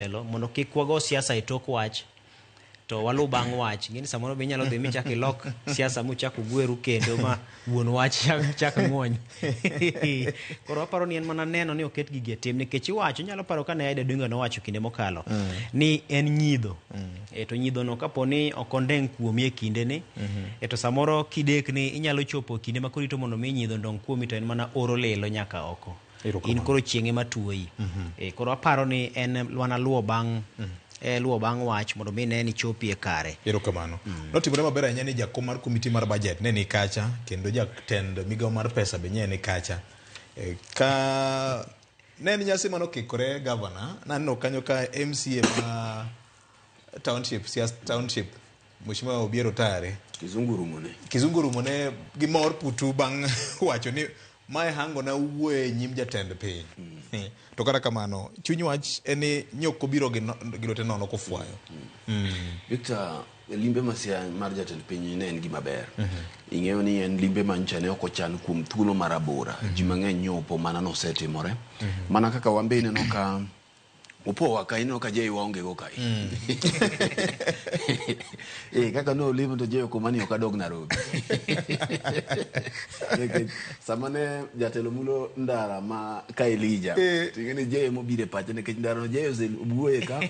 Telo mondo kik wago siasa e tok wach to waluw bang' wach. Ing'eni samoro be inyalo dhi michak ilok siasa muchak ugweru kendo ma wuon wach chak, chak ng'wony. Koro aparo ni en mana neno ni oket gigi e tim nikech iwacho inyalo paro kane Aida Odinga nowacho kinde mokalo ni en nyidho. E, to nyidhono kapo ni ok ondeng' kuomi e kindeni e, to samoro kidekni inyalo chopo e kinde ma koro irito mondo mi nyidho ndong' kuomi to en mana oro lilo nyaka oko. In koro chieng' ema tuoyi. E, koro aparo ni en mana luwo bang' luwo bang' wach mondo mi ne ni chopi e kare. Erokamano. Notimore maber ahinya ni jakom mar komiti mar budget ne ni kacha kendo jatend migawo mar pesa be nye ni kacha. E, ka ne en nyasi mane okikore gavana, naneno kanyo ka MCA ma township, Siaya township, Mheshimiwa Obiero Tare. Kizungu rumone. Kizungu rumone gi mor putu bang' wacho ni mae hango na wuoye e nyim jatend piny. To kata kamano, chuny wach en ni nyok obiro gi, no, gi lwete nono kofwayo. Victor, limbe ma Siaya mar jatend piny ne en gima ber. Ing'eyo ni en limbe ma nyocha ne ok ochan kuom thuolo marabora. Ji mang'eny nyopo mana nosetimore. Mana kaka wan be ineno ka Opowa ka ineno ka Jay waonge go kae. Eh, kaka ne olimo to Jay okoma ni ok adog Nairobi. Nikech sama ne jatelo mulo ndara ma ka Elija, to ing'e ni Jay mobiro e pache nikech ndara no Jay osewuoye ka.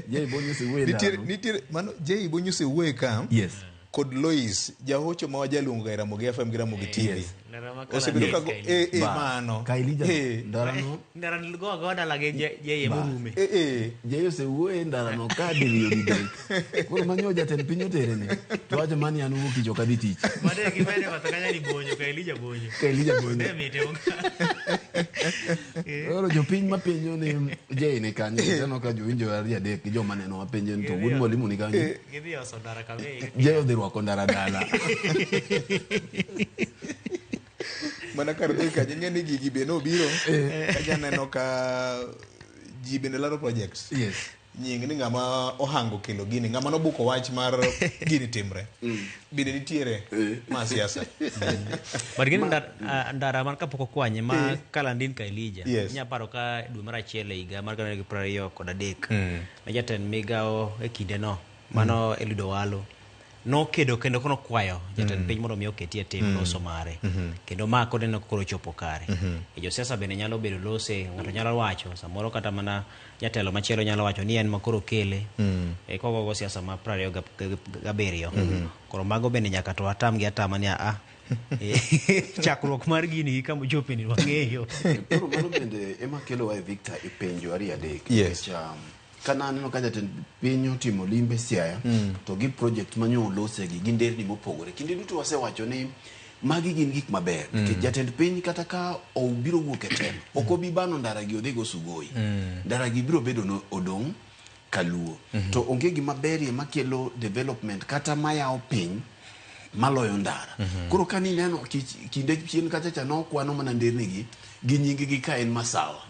Jay Bonyo osewuoye Nitiere, ndarano. nitiere, mano Jay Bonyo osewuoye ka. Yes. Kod Lois, jahocho ma wajaluongo ga e Ramogi FM gi Ramogi TV. Yes. Ndara ma Osebedo Kalandia ka go, Skyline. eh, eh, Ba, mano. ka Elija no, Eh. ndara no. Ndara no go agoa dala gi Jay ema Ba. orume. Eh, eh. Jay osewuoye e ndara no ka diriyo didek. Koro manyo jatend piny otere ni. To wacho mani an wuok tich ok adhi tich. Made gimede bathe kanyo ni bonyo ka Elija bonyo. Ka Elija bonyo. Ne mite ok. Koro jopiny mapenjo ni Jay ni kanye, aneno ka jowinjo ariyo adek gi joma neno wapenjo ni to wuod mwalimu ni kanye. Gidhi oso ndara kame. Jay odhi rwako ndara dala. Mana kar dhi kanyo ing'e ni gigi be nobiro. Kaja neno ka ji bende laro projects. Yes. Nying ni ng'ama ohango kelo gini, ng'ama nobuko wach mar gini timre. Bende nitiere ma siasa. But gini ndara man kapok okwanye ma Kalandin ka Elija. Yes. Inya paro ka dwe mar achiel e higa mar gana ariyo gi piero ariyo kod adek. Ne jatend migawo e kindeno mano Eliud Owalo nokedo kendo nokwayo jatend piny mondo mi oketie tim loso mare kendo ma kod neno koro ochopo kare. E josiasa bende nyalo bedo lose, ng'ato nyalo wacho samoro kata mana jatelo machielo nyalo wacho ni en ma koro kele e kogogo siasa ma 27. Koro mago bende nyaka to watam gi atama ni a chakruok mar gini gi kama ochope ni wang'eyo. Koro mano bende ema kelowa e Victor e penjo ariyo adek. Yes. Nikech, kana aneno ka jatend piny otimo limbe Siaya to gi project manyo olosegi gi nderni mopogore. Kinde duto wasewacho ni magi gin gik maber nikech jatend piny kata ka obiro wuok e telo ok obi bano ndara gi odhigo Sugoi. Ndara gi biro bedo no odong' Kaluo. To onge gima berie makelo development kata mayawo piny maloyo ndara. Koro ka nineno kinde chien kacha cha nokwano mana nderni gi gi nying gi ka en Masawa.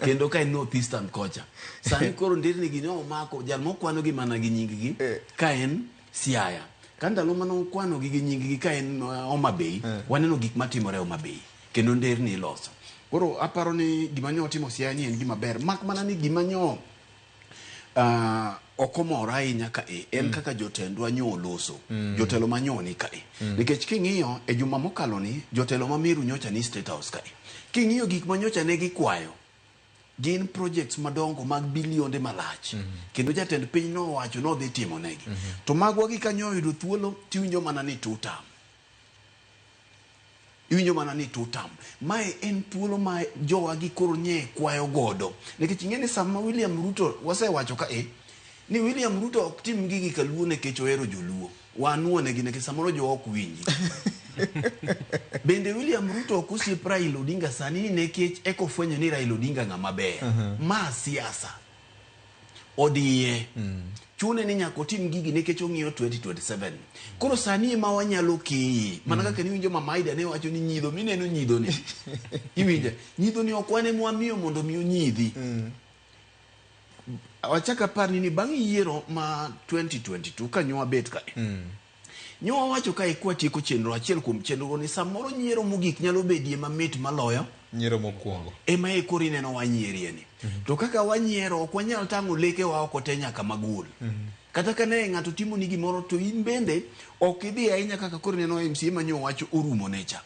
Kendo ka en North Eastern kocha. Sani koro nderni gi ne omako jal mokwano gi mana gi nying gi ka en Siaya. Ka ndalo mane okwano gi gi nying gi ka en Homa Bay, waneno gik matimore Homa Bay kendo nderni iloso. Koro aparo ni gima nyo otimo Siaya ni en gima ber. Mak mana ni gima nyo ok omora ahinya ka e en kaka jotendwa nyo oloso. Jotelo ma nyo ni kae. Nikech king'iyo e juma mokalo ni jotelo ma Meru nyocha ni State House kae. King'iyo gik ma nyocha ne gikwayo gin projects madongo mag bilionde malach. Kendo jatend piny nowacho nodhi timo negi. To magwa gi kanyo oyudo thuolo tiwinjo mana ni two term. Iwinjo mana ni two term. Mae en thuolo ma jowa gi koro nye kwayo godo. Nikech ing'e ni sama William Ruto wasewacho ka e ni William Ruto ok tim gigi kaluo nikech ohero joluo. Wanuo negi nikech samoro jowa ok winji. Bende William Ruto ok osiep Raila Odinga sani ni nikech eka ofwenyo ni Raila Odinga ng'ama ber. Ma siasa. Odiye. Chune ni nyaka otim gigi nikech ong'iyo 2027. Koro sani ema wanyalo keye. Mana kaka niwinjo Mama Aida ne wacho ni nyidho mineno nyidho ni. Iwinjo? Nyidho ni ok wan ema wamiyo mondo mi onyidhi. Wachak apar ni bang' yiero ma 2022 ka nyo wabet kae. Nyo wawacho kae kwatieko chenro achiel kuom chenro ni samoro nyiero mogik nyalo bedie mamit maloyo. Nyiero mokwongo. Ema e koro ineno wanyierie ni. To kaka wanyiero ok wanyal tang'o lekewa oko te nyaka magul. Kata ka ne ng'ato timoni gimoro to in bende ok idhi ahinya kaka koro ineno MCA manyo wach orumo ne cha.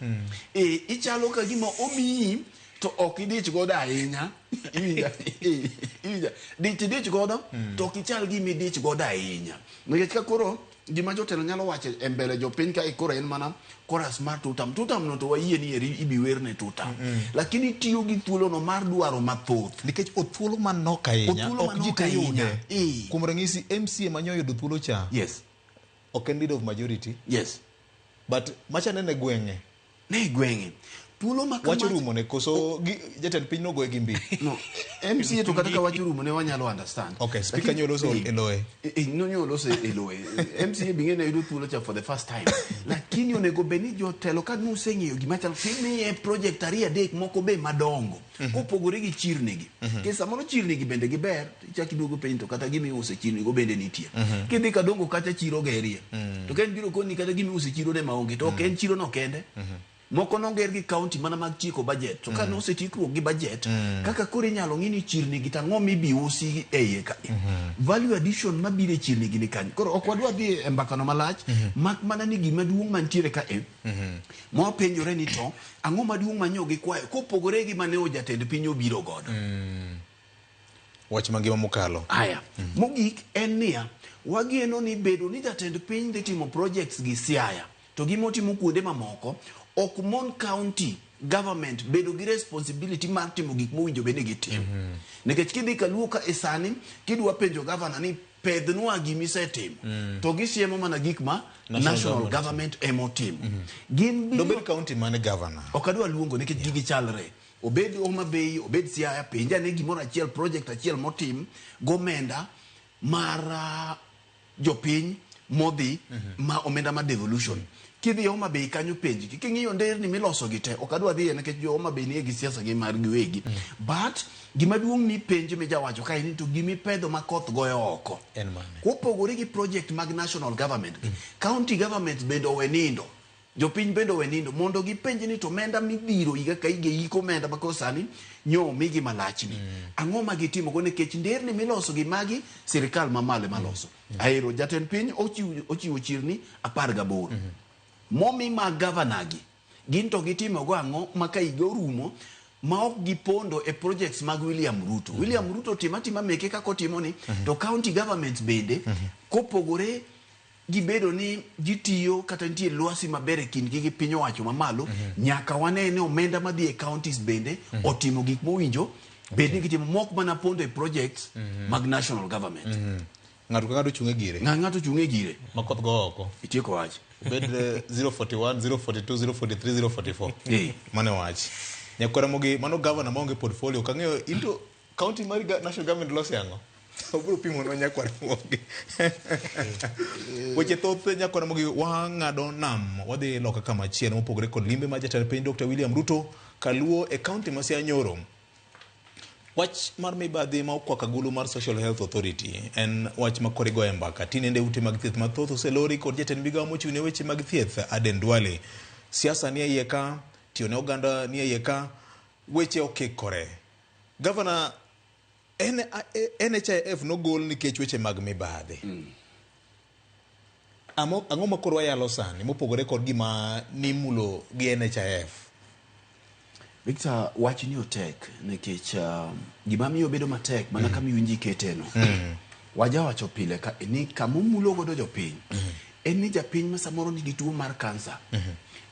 E ichalo ka gima omiyi to ok idich godo ahinya. Iwinja? Iwinja? Dich idich godo to ok ichal gima idich godo ahinya. Nikech ka koro gima jotelo nyalo wacho e mbele jopiny kae koro en mana chorus mar tutam. Tutam no to wayie ni eri ibi werne tutam. Lakini tiyo gi thuolo no mar dwaro mathoth. Nikech othuolo manok ahinya, Othuolo ok ji manok te ahinya. yude. Eh. Kuom ranyisi MCA manyo yudo thuolo cha, Yes. ok en leader of majority, Yes. but macha nene gweng'e. Ne gweng'e. Thuolo ma Wach kama orumo ne koso jatend piny nogoye gi mbi. No, MCA to kata ka wach orumo ne wanyalo understand. Okay, speaker Lakini- nyo loso e loye. No nyo loso e loye. MCA bing'e ne yudo thuolo cha for the first time. Lakini onego bed ni jotelo ka nuseng'eyo gima chalo timiye project ariyo adek moko be madongo. Kopogore gi chirni gi. Nikech samoro chirni gi bende giber, ichak iduogo piny to kata gima iuso e chirni go bende nitie. Kidhi Kadongo kacha chiro gerie. To ka en biro koni kata gima iuso e chiro ne maonge to ok en chiro no kende. Moko noger gi county mana mag tieko budget to ka nosetikruok gi budget kaka koro inyalo ng'i ni chirni gi tang'o mibi usi e iye ka value addition mabiro e chirni gi ni kanyo koro ok wadwa dhi e mbakano malach mak mana ni gima duong' mantiere ka e mwapenjore ni to ang'o maduong' manyo gikwayo kopogore gi mane jatend piny obiro godo. Wach mangima mokalo. Aya, mogik en niya, wageno ni bedo ni jatend piny dhi timo projects gi Siaya to gimotimo kuonde mamoko ok mon county government bedo gi responsibility mar timo gik mowinjo bed ni gitim. Nikech kidhi kaluo ka e sani kidwa penjo governor ni pedhnwa gimisetimo to gisiemo mana gik ma National national government emotimo. Gin biro Dobed county mane governor? Ok adwa luongo nikech gigi chalre. Obed Homa Bay, obed Siaya, penja ne gimoro achiel, project achiel motim gomenda mar jopiny modhi ma omenda mar devolution. Kidhi Homa Bay kanyo penjgi, king'iyo nderni miloso gi te, ok adwa dhiye nikech jo Homa Bay nie gi siasa gi mar giwegi. But gima duong' ni penj mijawacho kae ni to gimipedho ma koth goyo oko. En mane? Kopogore gi project mag national government, county government bende owe nindo. Jopiny bende owe nindo mondo gipenj ni to omenda midhiro higa ka higa iko omenda ma koro sani nyo omigi malachni. Ang'o ma gitimo go nikech nderni miloso gi magi sirikal mamalo ema loso. Ahero jatend piny ochiwo chirni 18. Momi mag gavana gi gin to gitimo go ang'o ma ka higa orumo ma ok gipondo e projects mag William Ruto. William Ruto timo atima meke kaka otimo ni to county governments bende kopogore gibedo ni gitiyo kata nitie lwasi maber e kindgi gi piny owacho mamalo nyaka wane ni omenda madhi e counties bende otimo gik mowinjo bed ni gitimo mok mana pondo e projects mag national government. Ng'ato ka ng'ato chung' e gire. Ng'ato chung' e gire. Ma koth go oko. Itieko wach. Obed 041, 042, 043, 044. Eh. Mano e wach. Nyakwara Mogi, mano governor maonge portfolio. Kang'eyo into county mari national government lose ang'o? Obiro pimonwa nyakwara Mogi. Weche thoth nyakwara Mogi wang'ado nam wadhi loka kama chielo mopogore kod limbe mar jatend piny Dr. William Ruto kaluo e county ma Siaya nyoro. Wach mar mibadhi ma okwako agulu mar Social Health Authority en wach ma koro igoye mbaka. Tinende ute mag thieth mathoth oselori kod jatend migawo mochung' ne weche mag thieth Aden Duale. Siasa nie iye ka, tiyo ne oganda nie iye ka, weche okikore. Gavana, NHIF nogol nikech weche mag mibadhi. Ang'o ma koro wayalo sani mopogore kod gima nimulo gi NHIF? Victor, wach ni otek nikech gima miyo bedo matek mana kama iwinji keteno. Wajawacho pile ka, ni kama omulo godo jopiny en ni japiny ma samoro nigi tuo mar kansa,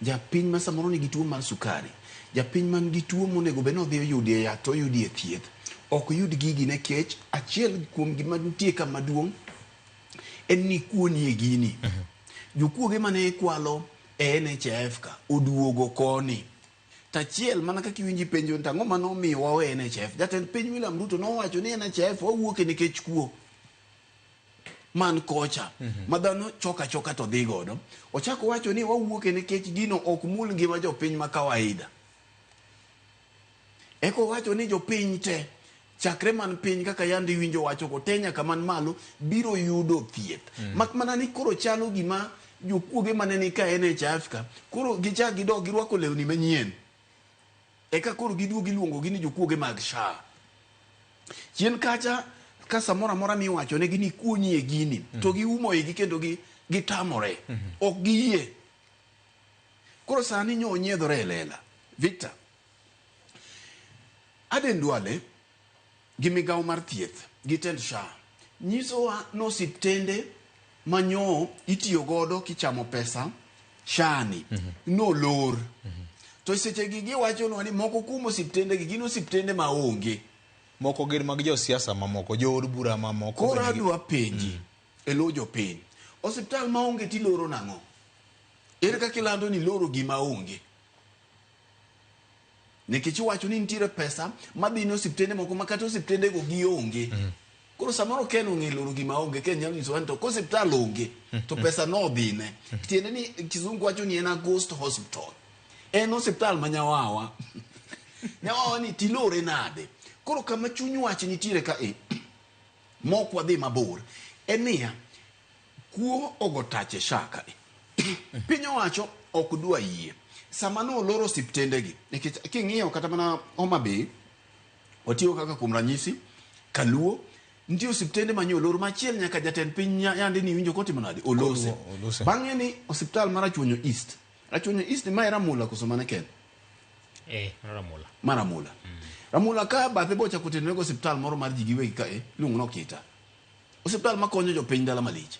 japiny ma samoro nigi tuo mar sukari, japiny man gi tuo monego bed ni odhi oyudie yath to oyudie thieth ok yud gigi nikech achiel kuom gima nitie kama duong' en ni kuo nie gini. Jokuoge mane kwalo e NHIF ka oduogo koni. Tachiel mana kaka iwinji penjo ni to ang'o manomiyo wawe NHIF? Jatend piny William Ruto nowacho ni NHIF wawuoke nikech kuo man kocha ma dhano choka choka to dhi godo. Ochako wacho ni wawuoke nikech gino ok mul ngima jopiny ma kawaida. Eka owacho ni jopiny te chakre man piny kaka yande iwinjo wacho go te nyaka man malo biro yudo thieth. Mak mana ni koro chalo gima jokuoge mane ni ka NHIF ka koro gichak gidok girwako lewni manyien. Eka koro giduogo iluongogi ni jokuoge mag SHA. Chien kacha ka samoro amora miwachonegi ni kuonyie gini to giumo igi kendo gitamore. Ok giyie. Koro sani nyo onyiedhore e lela. Victor, Aden Duale gi migawo mar thieth gi tend SHA nyisowa ni osiptende manyo itiyo godo kichamo pesa SHA ni nolor. To sechegi giwachonwa ni moko kuom osiptende gi gin osiptende maonge. Moko gin mag josiasa mamoko, jood bura mamoko. Koro adwa penji e lo jopiny. Osiptal maonge tiloro nang'o? Ere kaka ilando ni iloro gima onge? Nikech iwacho ni nitiere pesa madhi ne osiptende moko ma kata osiptende go gionge. Koro samoro Ken ong'e loro gima onge, Ken nyalo nyisowa ni to kosiptal onge to pesa no odhine. Tiende ni kizungu wacho ni en a ghost hospital. En osiptal ma nyawawa. Nyawawa ni tilore nade? Koro kama chuny wach nitiere ka e mok wadhi mabor en niya kuo ogo tach e SHA ka e. Piny owacho ok dwa yie. Sama noloro osiptendegi, nikech king'iyo kata mana Homa Bay, watiyo kaka kuom ranyisi, Kaluo, nitie osiptende manye olor machiel nyaka jatend piny yande ni iwinjo kotimo nade? Olose. Olose. Bang'e ni osiptal mar Rachuonyo East. Rachuonyo East ni mae Ramula koso mane Ken? Ramula. Mar Ramula. Ramula ka bathe bocha kotenore go osiptal moro mar ji giwegi ka e, iluongo ni Okita. Osiptal makonyo jopiny dala malich.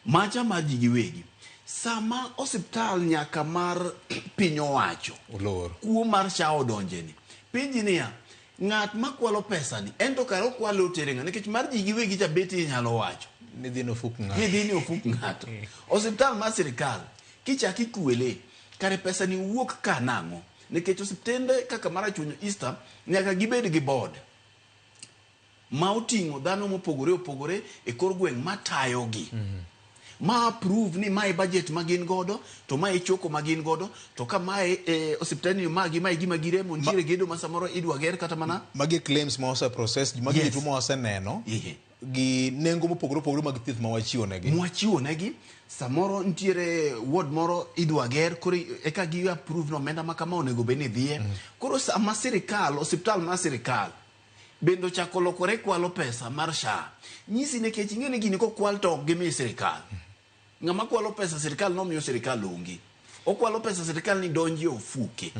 Macha mar ji giwegi. Sama osiptal nyaka mar piny owacho Olor. kuo mar SHA odonje ni. Penji niya, ng'at makwalo pesa ni, en to kare okwalo otere ng'a? Nikech mar ji giwegi cha beti inyalo wacho. Ni dhi nofuk ng'ato. Ni dhi ni ofuk ng'ato. Osiptal mar sirikal, kichak ikwele, kare pesa ni wuok ka nang'o? Nikech osiptende kaka mar Rachuonyo East nyaka gibed gi board ma oting'o dhano mopogore opogore e kor gweng' matayogi. Ma approve ni mae budget ma gin godo, to mae choko ma gin godo, to ka mae osiptandni magi mae gima giremo, nitiere gedo ma samoro idwa ger kata mana Magi claims ma ose process, magi Yes. jotuo ma waseneno Ehe. gi nengo mopogore opogore mag thieth ma wachiwo negi. mwachiwo negi samoro nitiere ward moro idwa ger koro eka gi approve no omenda ma kama onego bed ni dhiye. Koro sama sirikal osiptal mar sirikal bende ochako lokore kwalo pesa mar SHA nyisi nikech ing'e ni gini kokwal to ok gimi sirikal. Ng'ama kwalo pesa sirikal nomiyo sirikal onge. Okwalo pesa sirikal ni donji e ofuke.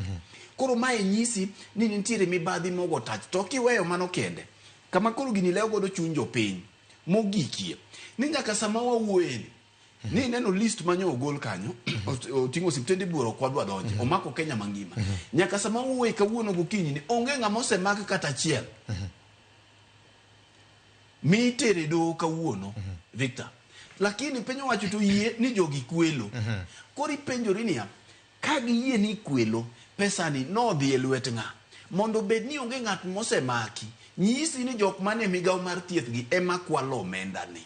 Koro mae nyisi ni nitiere mibadhi mogo tach. To kiweyo mano kende, kama koro gini lewo godo chuny jopiny mogikie ni nyaka sama wawuoyeni ni ineno list manyo ogol kanyo oting'o osiptende buora ok wadwa donje omako Kenya mangima. Nyaka sama wawuoye kawuono gokinyi ni onge ng'ama osemak kata achiel mitere doho kawuono Victor. Lakini piny owacho to yie ni jogi kwelo. Koro ipenjori niya, ka giyie ni kwelo, pesa ni nodhi e lwet ng'a? Mondo bed ni onge ng'at mosemaki, nyisi ni jok mane migawo mar thieth gi ema kwalo omenda ni.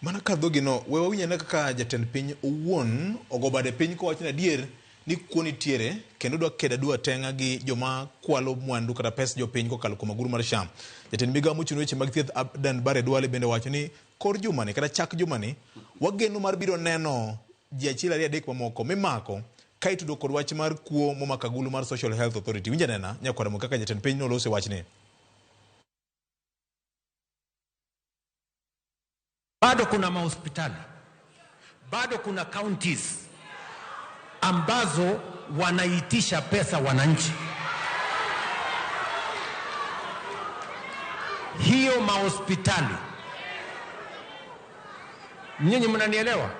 Mana ka dhogino, we wawinj ane kaka jatend piny owuon ogo bade piny kowacho ni adier ni kuo nitiere kendo dwa kedo adua teng'a gi joma kwalo mwandu kata pes jopiny kokalo kuom agulu mar SHA. Jatend migawo mochung' ne weche mag thieth Adan Bare Duale bende owacho ni kor jumani kata chak jumani wageno mar biro neno ji achiel ariyo adek mamoko mimako ka itudo kod wach mar kuo momako agulu mar Social Health Authority. Winj anena nyakwara kaka jatend piny noloso e wachni. Bado kuna mahospitali, bado kuna counties ambazo wanaitisha pesa wananchi. Hiyo mahospitali, nyinyi mnanielewa?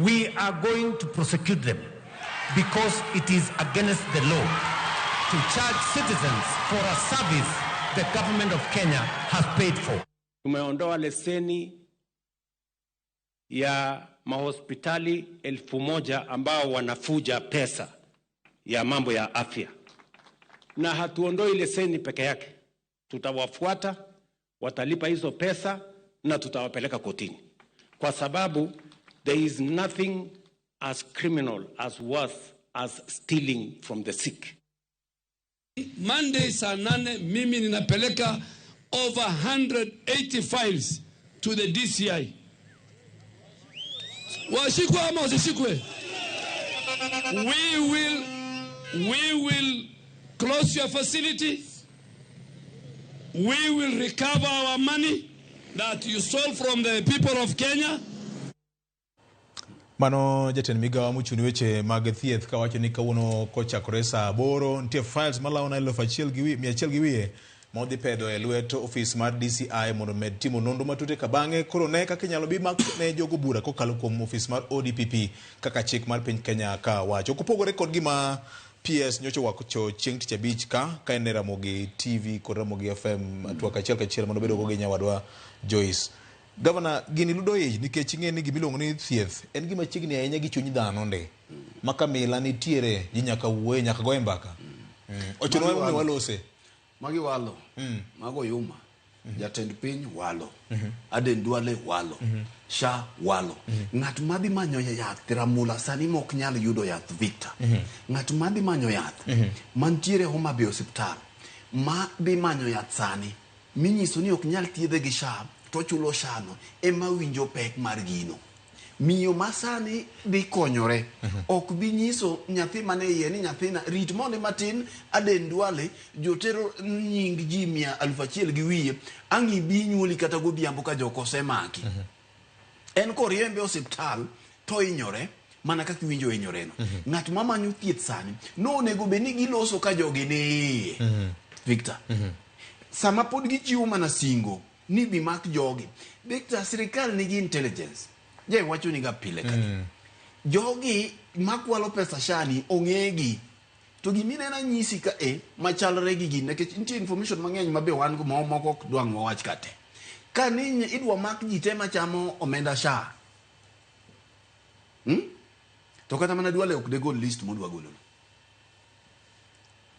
We are going to prosecute them because it is against the law to charge citizens for a service the government of Kenya has paid for. Tumeondoa leseni ya mahospitali 1000 ambao wanafuja pesa ya mambo ya afya. Na hatuondoi leseni peke yake. Tutawafuata, watalipa hizo pesa na tutawapeleka kotini. Kwa sababu there is nothing as criminal as worse as stealing from the sick. Monday saa 8 mimi ninapeleka over 180 files to the DCI. Washikwe ama wasishikwe? We will We will close your facility. We will recover our money that you stole from the people of Kenya. Mano jatend migawo mochung' ne weche mag thieth kawacho ni kawuono kochakore saa 8 nitie files malawo na 1100 gi wiye ma odhi pedho e lwet ofis mar DCI mondo omed timo nonro matut eka bang'e koro ne kaka inyalo bi mak ne jogo bura kokalo kuom ofis mar ODPP kaka chik mar piny Kenya ka wacho. Kopogore kod gima PS nyocha owacho chieng' tich abich ka en e Ramogi TV kod Ramogi FM twak achiel kachiel mondo obedo go gi nyawadwa Joyce. Gavana, gini ludo ich nikech ing'e ni gimiluongo ni thieth en gima chiegni ahinya gi chuny dhano ndi. Ma ka mila nitiere ji nyaka wuoye, nyaka goye mbaka. Ochuno wa mondo walose. Magi walo. Mago yuma. Jatend piny walo. Aden Duale walo. SHA walo. Ng'at madhi manyo yath Ramula sani mok nyal yudo yath Victor. Ng'at madhi manyo yath mantiere Homa Bay osiptal ma dhi manyo yath sani minyiso ni ok nyal thiedhe gi SHA to chulo SHA no ema winjo pek mar gino. Miyo ma sani dhi konyore ok bi nyiso nyathi mane iye ni nyathina rit monde matin Aden Duale jotero nying ji 1,100 gi wiye ang' ibi nyuoli kata godhiambo ka jok osemaki. En koriembe osiptal to hinyore mana kaka iwinjo hinyore no. Ng'at mamanyo thieth sani no onego bed ni giloso ka jogi ni iye. Victor. Sama pod gichiwo mana singo ni bi mak jogi. Victor, sirikal nigi intelligence. Je wacho ni ga pile ka. Jogi makwalo pesa shani ong'egi. To gimineno anyisi ka e machalre gi gini nikech nitie information mang'eny ma be wan go moko ok dwang' wawach ka te. Ka ni idwa mak ji te machamo omenda SHA. To kata mana Duale ok degol list modwa golo no.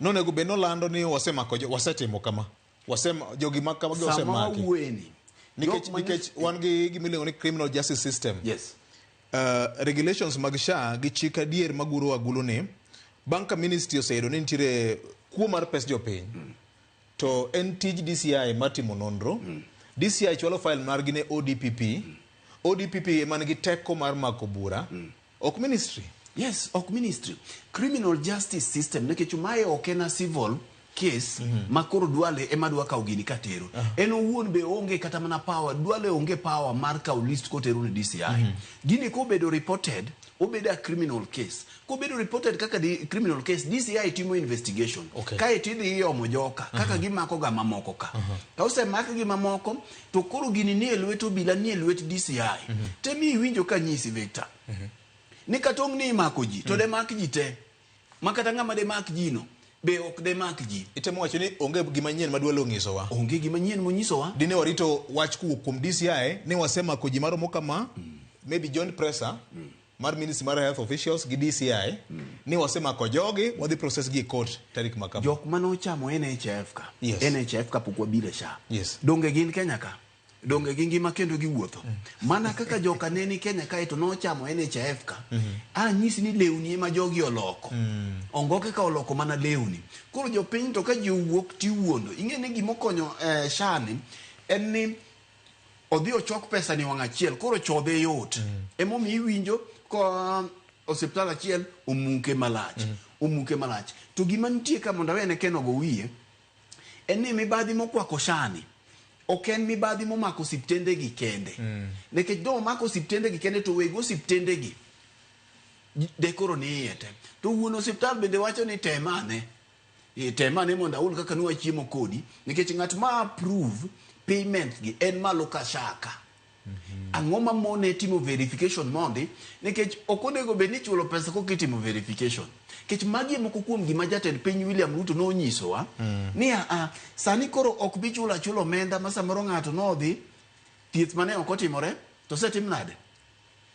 Nonego bed nolando ni wasemako wasetimo kama. Jogi ma kama gi Sama osemaki. wawuoyeni. Nikech wan gi gimiluongo ni criminal justice system. Yes. Regulations mag SHA gi chik adier maguro agulu ni bang' ka ministry oseyudo ni nitiere kuo mar pes jopiny to en tij DCI mar timo nonro. DCI chwalo file margi ne ODPP. ODPP ema nigi teko mar mako bura. Ok ministry. Yes, ok ministry. Criminal justice system nikech mae ok en a civil case ma koro Duale ema dwa kawo gini katero. En owuon be onge kata mana power, Duale onge power mar kawo list kotero ne DCI. Gini kobedo reported, obedo a criminal case. Kobedo reported kaka di criminal case, DCI timo investigation. Kae to idhi iomo joka, kaka gimako ga mamoko ka. Ka osemak gi mamoko, to koro gini nie lwet obila, nie lwet DCI. Temi iwinjo ka nyisi Victor. Ni katong' ni imako ji, to de mak ji te. Ma kata ng'ama de mak ji no, be ok de mak ji. Itemo wacho ni onge gima nyien ma Duale onyisowa. Onge gima nyien monyisowa. Dine warito wach kowuok kuom DCI ni wasemako ji maromo kama, maybe joint presser mar Ministry mar Health officials gi DCI ni wasemako jogi, wadhi process gi e court tarik ma kama. Jok mane ochamo NHIF ka. Yes. NHIF ka pok wabiro e SHA. Yes. Donge gin Kenya ka? Donge gi ngima kendo giwuotho. Mana kaka joka ne ni Kenya kae to nochamo NHIF ka. A nyisi ni lewni ema jogi oloko. Ongoke ka oloko mana lewni. Koro jopiny to ka ji owuok tiwuondo. Ing'e ni gimokonyo SHA ni en ni odhi ochok pesa ni wang' achiel koro chodhe yot. Emomiyo iwinjo ko osiptal achiel omuke malach. Omuke malach. To gima nitie ka mondo awene Ken ogo wiye en ni mibadhi mokwako SHA ni ok en mibadhi momako osiptende gi kende. Nikech do omako osiptende gi kende to weg osiptende gi de koro ni iye te. To wuon osiptal bende wacho ni temane. Temane mondo aul kaka nwa chiemo kodi. Nikech ng'at ma approve payment gi en malo ka SHA ka. Ang'o ma mone timo verification mondi? Nikech ok onego bed ni chulo pesa koka itimo verification. Nikech magi e moko kuom gima jatend piny William Ruto nonyisowa ni sani koro ok bi chulo achula omenda ma samoro ng'ato nodhi thieth mane ok otimore to osetim nade?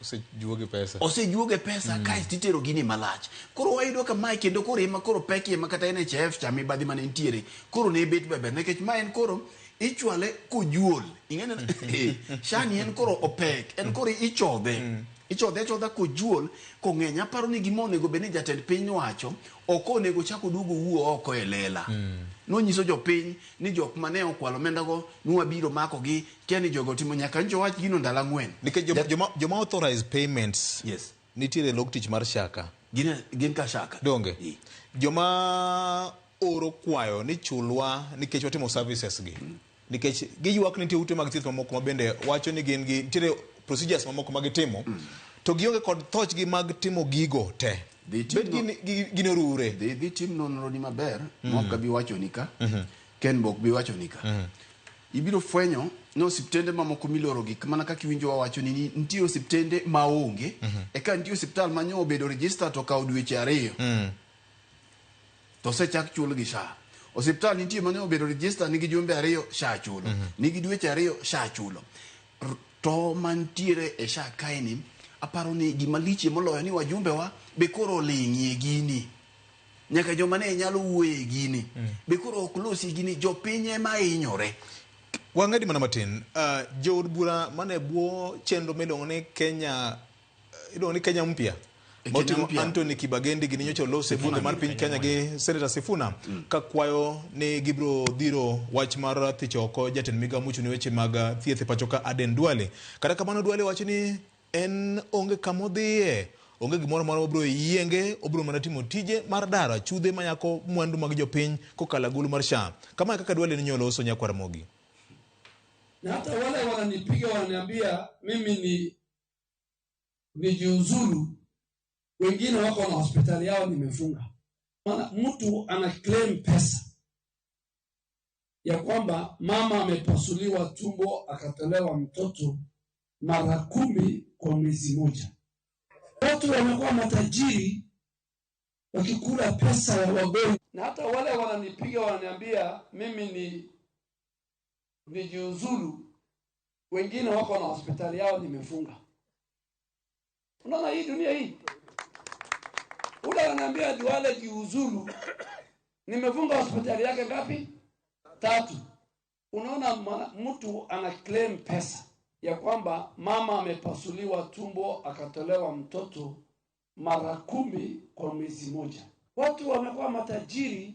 Osejuoge pesa. Osejuoge pesa kaeto itero gini malach. Koro wayudo ka mae kendo koro ema koro pek ema kata NHIF cha mibadhi mane nitiere koro ne bet maber nikech ma en koro ichwale kojuol. Ing'e ni SHA ni en koro opek, en koro ichodhe. Ichodhe achodha kojuol kong'eny. Aparo ni gima onego bed ni jatend piny wacho ok onego chak oduog owuo oko e lela. Nonyiso jopiny ni jok mane okwalo omenda go nwabiro mako gi kia ni jogo timo nyaka ncho wach gino ndalo 4. Nikech joma authorize payments Yes. nitiere log tich mar SHA ka. Gin ka SHA ka. Donge. Eh. Joma oro kwayo ni chulwa nikech watimo services gi. Nikech giywak ni nitie ute mag thieth mamoko ma bende wacho ni gin gi nitiere procedures mamoko ma gitimo to gionge kod thochgi mag timo gigo te. Dhi tim Bet gin orure. Dhi tim nonro ni maber, mok abi wacho ni ka, Ken be ok bi wacho ni ka. Ibiro fwenyo ni osiptende mamoko miloro gi mana kaka iwinjo wawacho ni nitie osiptende maonge, eka nitie osiptal ma nyo obedo register to okawo dweche 2. To osechak chul gi SHA. Osiptal nitie mane obedo register nigi jumbe 2 SHA chulo, nigi dweche 2 SHA chulo. To mantiere e SHA kaeni, aparo ni gima lichie moloyo ni wajumbewa be koro oling'ie gini. Nyaka joma ne nyalo wuoye e gini be koro ok losi gini, jopiny ema hinyore. Wang'adi mana matin, jood bura mane bwo chenro miluongo ni Kenya, iluongo ni Kenya Mpya. E Kenya Moting'o Mpya. Anthony Kibagendi gini nyocha olose bunge mar piny Kenya gi Senator Sifuna ka kwayo ni gibiro dhiro wach mar thicho oko jatend migao mochung' ne weche mag thieth e pacho ka Aden Duale. Kata kamano Duale wacho ni en onge kama odhiye, onge gimoro amora mabiro yienge, obiro mana timo tije mar daro achudhe mayako mwandu mag jopiny kokalo agulu mar SHA. Kama e kaka Duale ne oloso nyakwar Ramogi. Na hata wale wananipiga wananiambia mimi ni nijiuzulu, wengine wako na hospitali yao nimefunga. Maana mtu ana claim pesa ya kwamba mama amepasuliwa tumbo akatolewa mtoto mara 10 kwa mwezi moja. Watu wamekuwa matajiri wakikula pesa ya wagonjwa. Na hata wale wananipiga wananiambia mimi ni nijiuzulu, wengine wako na hospitali yao nimefunga. Unaona hii dunia hii? Ule ananiambia Duale jiuzulu, nimefunga hospitali yake ngapi? 3. Unaona mtu ana claim pesa ya kwamba mama amepasuliwa tumbo akatolewa mtoto mara 10 kwa mwezi moja. Watu wamekuwa matajiri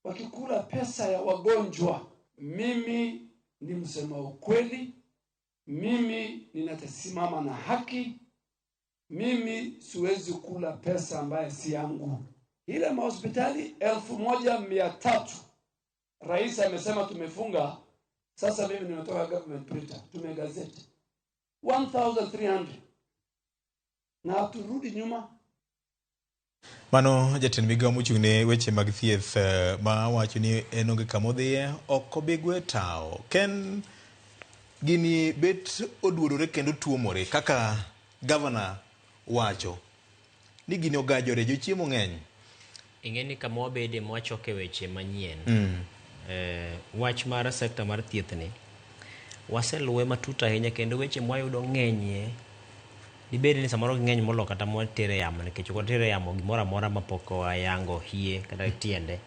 wakikula pesa ya wagonjwa. Mimi ni msema ukweli, mimi ninasimama na haki, mimi siwezi kula pesa ambaye si yangu. Ile mahospitali 1300 rais amesema tumefunga. Sasa mimi nimetoka government printer, tumegazeti 1300 na turudi nyuma. Mano jatend migao mochung' ne weche mag thieth ma wacho ni en onge kama odhiye, ok obi gwe tawo. Ken gini bet oduodore kendo tuomore kaka gavana wacho ni gini ogajore, jochiemo ng'eny. Ing'e ni kama wabede mwachoke weche manyien. Wach mar sekta mar thieth ni waseluwe matut ahinya kendo weche mwayudo ng'enyie. Dibed ni samoro ng'eny molo kata mwatere yamo, nikech ok watere yamo gimoro amora mapok wayango hie kata tiende.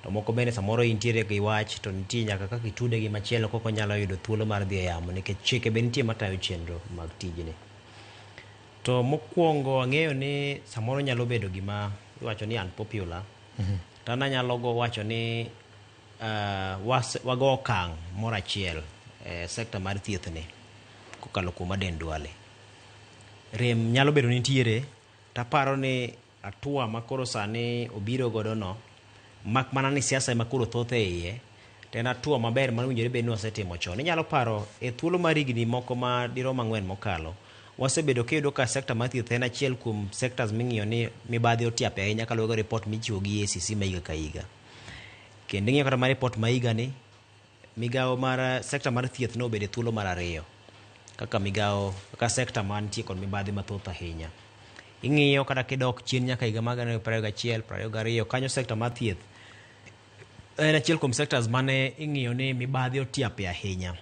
To moko bende samoro intiere gi wach to nitie nyaka kaka itude gi machielo kok onyalo yudo thuolo mar dhi e yamo, nikech chike be nitie matayo chenro mag tijni. To mokwongo ang'eyo ni samoro nyalo bedo gima iwacho ni unpopular. To an anyalo go wacho ni wago okang' moro achiel e sekta mar thieth ni kokalo kuom Aden Duale. Rem nyalo bedo nitiere, taparo ni hatua ma koro sani obiro godo no, mak mana ni siasa ema koro thoth e iye, to en hatua maber ma owinjore bed ni wasetimo chon. Inyalo paro e thuolo mar higni moko ma dirom 4 mokalo, wasebedo kiyudo ka sekta mar thieth en achiel kuom sectors ming'iyo ni mibadhi otiape ahinya kaluwore gi report michiwo gi EACC ma higa ka higa. Kendo ing'iyo kata mar report ma higa ni, migawo mar sekta mar thieth nobedo e thuolo mar 2 kaka migawo, kaka sekta mantie kod mibadhi mathoth ahinya. Ing'iyo kata kidok chien nyaka higa mar 2021, 22, kanyo sekta mar thieth en achiel kuom sectors mane ing'iyo ni mibadhi otiape ahinya.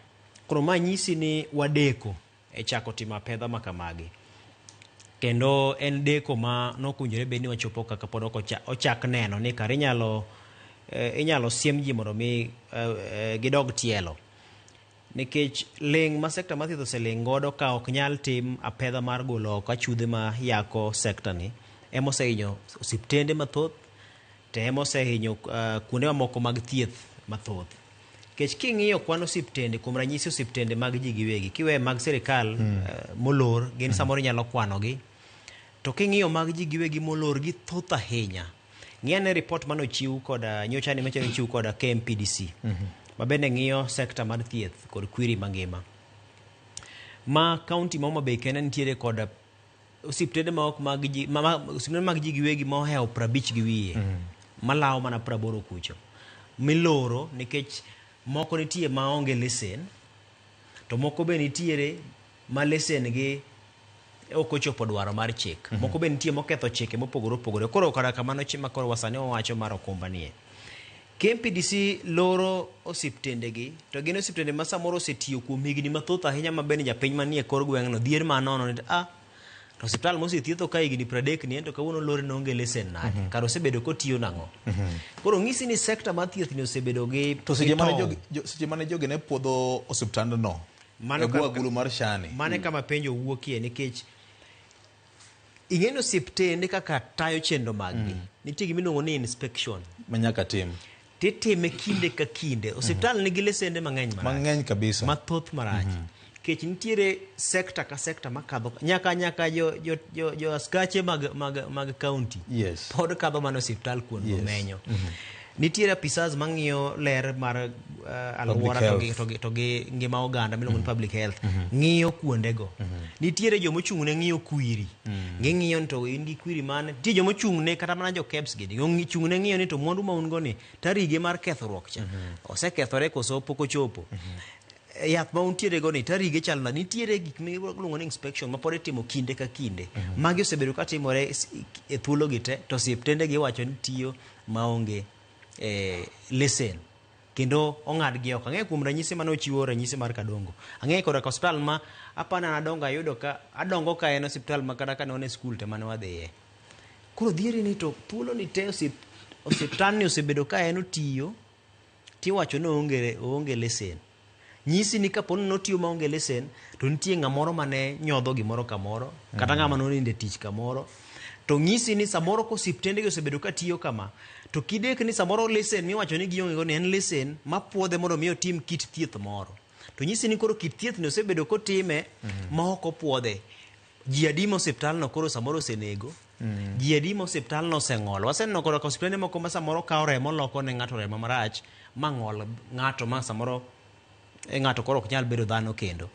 Koro ma nyisi ni wadeko e chako timo apedha ma kamagi. Kendo en deko ma nokowinjore bed ni wachopo kaka pod ok ochak neno ni kare inyalo siem ji mondo mi gidog tielo. Nikech ling' ma sekta mar thieth oseling' godo ka ok nyal tim apedha mar golo oko achudhe ma yako sekta ni, ema osehinyo osiptende mathoth, to ema osehinyo kuonde mamoko mag thieth mathoth. Nikech king'iyo kwan osiptende, kuom ranyisi osiptende mag ji giwegi, kiweyo mag sirikal molor, gin samoro inyalo kwanogi, To king'iyo mag ji giwegi molor gi thoth ahinya. Ng'i ane report mane ochiw koda nyocha ni macha ochiw koda KMPDC. Ma bende ng'iyo sekta mar thieth kod kwiri mangima. Ma kaunti ma Homa Bay kende nitiere koda osiptende ma ok mag ji osiptende mag ji giwegi ma ohewo 50 gi wiye. Malawo mana 80 kucho. Miloro nikech moko nitie maonge lesen to moko be nitiere ma lesen gi ok ochopo dwaro mar chik. Moko be nitie moketho chike mopogore opogore. Koro kata kamano ma koro wasani wawacho mar okumba nie. KMPDC loro osiptendegi to gin osiptende ma samoro osetiyo kuom higni mathoth ahinya ma bende japiny manie kor gweng'no dhier manono ni to osiptal mosethietho ka higni 30 ni ento kawuono lore noonge lesen nade. Kar osebedo kotiyo nang'o. Koro ng'isi ni sekta mar thieth ni osebedo gi To seche mane seche mane jogi ne puodho osiptandno Mano e bwo agulu mar SHA ni. Mano e kama penjo wuokie nikech ing'e ni osiptende kaka tayo chenro maggi. Nitie gima iluongo ni inspection. Ma nyaka tim. Titime kinde ka kinde. Osiptal nigi lesende mang'eny marach. Mang'eny kabisa. Mathoth marach. Nikech nitiere sekta ka sekta makadho nyaka jo askache mag county. Yes. Pod kadho mana osiptal kuond menyo. Nitiere apisas mang'iyo ler mar alwora to gi ngima oganda miluongo ni public health. Ng'iyo kuondego. Nitiere jomochung' ne ng'iyo kwiri. Ging'iyo ni to in gi kwiri mane. Nitie jomochung' ne kata mana jo KEBS gi. Gichung' ne ng'iyo ni to mwandu ma un go ni tarige mar kethruok cha. Osekethore koso pok ochopo. Yath ma untiere go ni tarige chal nade. Nitiere gik miluongo ni inspection ma pod itimo kinde ka kinde. Magi osebedo ka timore e thuolo gi te to osiptende gi iwacho ni tiyo maonge lesen kendo ong'ad gi oko. Ang'eyo kuom ranyisi mane ochiwo ranyisi mar Kadongo. Ang'eyo koda ka osiptal ma apana nadongo ayudo ka adongo ka en osiptal ma kata kane wan e skul te mane wadhiye. Koro dhieri ni to thuolo ni te osiptal ni osebedo ka en otiyo tiwacho ni oonge lesen. Nyisi ni kapo ni notiyo maonge lesen to nitie ng'amoro mane nyodho gimoro kamoro kata ng'ama nonindo e tich kamoro. To nyisi ni samoro kosiptende gi osebedo ka tiyo kama to kidek ni samoro lesen miwacho ni gionge go ni en lesen mapuodhe mondo mi otim kit thieth moro. To nyisi ni koro kit thieth ni osebedo kotime ma ok opuodhe. Ji adi ma osiptal no koro samoro osenego. Ji adi ma osiptal no oseng'olo. Waseneno koda ka osiptende moko ma samoro kawo remo loko ne ng'ato remo marach ma ng'ol ng'ato ma samoro ng'ato koro ok nyal bedo dhano kendo.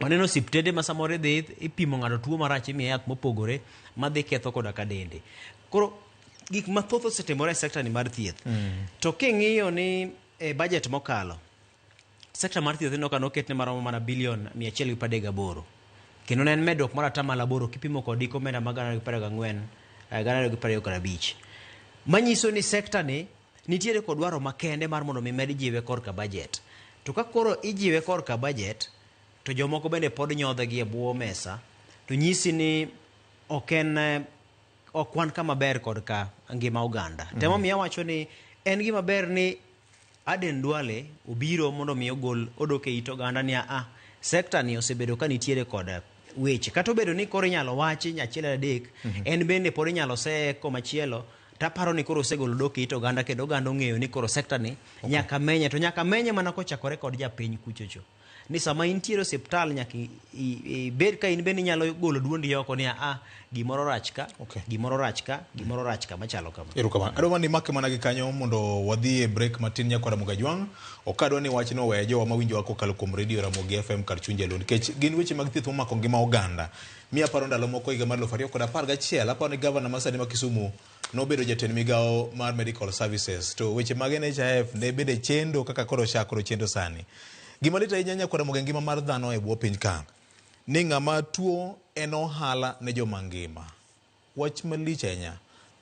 Waneno osiptende ma samoro idhi ipimo ng'ato tuo marach imiye yath mopogore madhi ketho koda ka dende. Koro gik mathoth osetimore e sekta ni mar thieth. To king'iyo ni e budget mokalo, sekta mar thieth ineno ka noketne maromo mana bilion 138. Kendo ne en medruok mar 8% kipimo kod hik omenda mag 2024, 2025. Manyiso ni sekta ni nitiere kod dwaro makende mar mondo mi med jiwe korka budget. To ka koro ijiwe korka budget, to jomoko bende pod nyodhe gi e bwo mesa, to nyisi ni ok en ok wan kama ber kod ka ngima oganda. Temo miya wacho ni en gima ber ni Aden Duale obiro mondo mi ogol odok e it oganda ni sekta ni osebedo ka nitiere kod weche. Kata obedo ni koro inyalo wachi achiel adek, en bende pod inyalo seye komachielo, taparo ni koro osegolo odok e it oganda kendo oganda ong'eyo ni koro sekta ni nyaka menye, to nyaka menye mana kochakore kod japiny kuchocho. Ni sama intiere osiptal nyaka ibed ka in bende inyalo golo duondi oko ni gimoro rach ka, gimoro rach ka, gimoro rach ka machalo kama. Erokamano. Adwa ni make mana gi kanyo mondo wadhi e break matin nyakwara Mugajwang'. Ok adwa ni wachno oweya jowa mawinjowa kokalo kuom redio Ramogi FM kar chuny Jaluo nikech gin weche mag thieth momako ngima oganda. Mi aparo ndalo moko higa mar 2011 aparo ni gavana ma sani ma Kisumu nobedo jatend migawo mar medical services to weche mag NHIF ne bende chendo kaka koro SHA koro chendo sani. Gima lit ahinya nyakwara Ramogi ngima mar dhano e bwo piny ka ni ng'ama tuo en ohala ne joma ngima. Wach malich ahinya.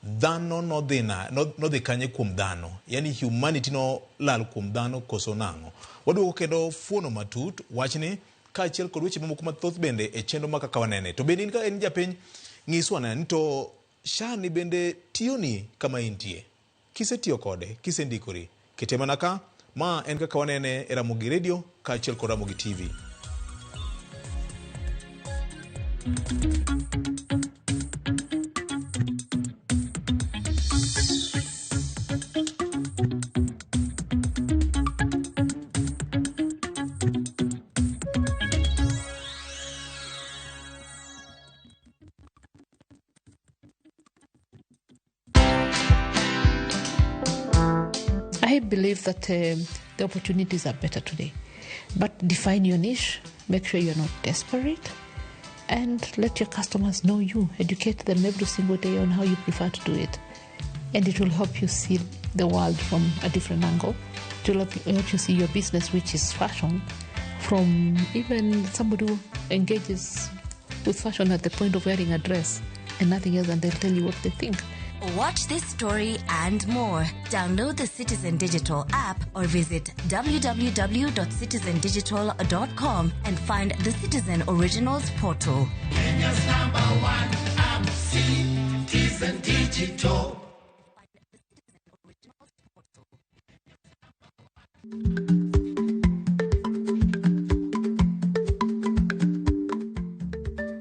Dhano nodhi kanye kuom dhano. Yani humanity no lal kuom dhano koso nang'o. Waduogo kendo fuono matut wachni kaachiel kod weche mamoko mathoth bende e chenro ma kaka wanene. To bende in ka in japiny nyiswa ni to SHA ni bende tiyoni kama intie. Kisetiyo kode, kisendikori, kete mana ka, ma en kaka wanene e Ramogi Radio kaachiel kod Ramogi TV. believe that the opportunities are better today. But define your niche, make sure you're not desperate, and let your customers know you. Educate them every single day on how you prefer to do it. And it will help you see the world from a different angle. It will help you see your business, which is fashion, from even somebody who engages with fashion at the point of wearing a dress and nothing else, and they'll tell you what they think. Watch this story and more. Download the Citizen Digital app or visit www.citizendigital.com and find the Citizen Originals portal. Kenya's number one app, Citizen Digital.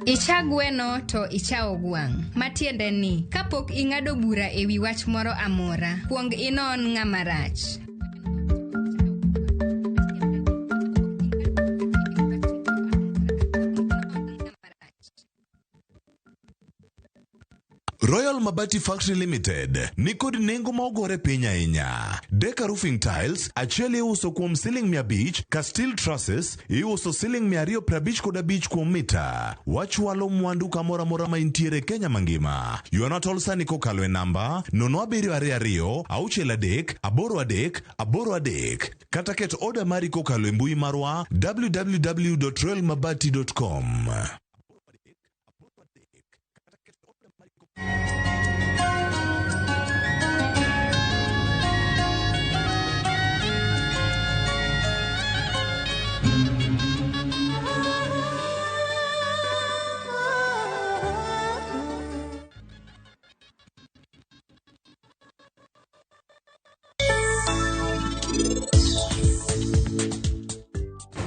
Icha gweno to ichawo gwang'. Matiende ni, kapok ing'ado bura e wi wach moro amora, kuong inon ng'ama rach. Royal Mabati Factory Limited ni kod nengo ma ogore piny ahinya. Deka Roofing Tiles achiel iuso kuom siling 500 ka steel trusses iuso siling 255 kuom mita. Wachwalo mwandu kamoro amora ma intiere Kenya mangima. Ywana tol sani kokalo e namba 0722 63 83 83 kata ket oda mari kokalo e mbui marwa www.royalmabati.com.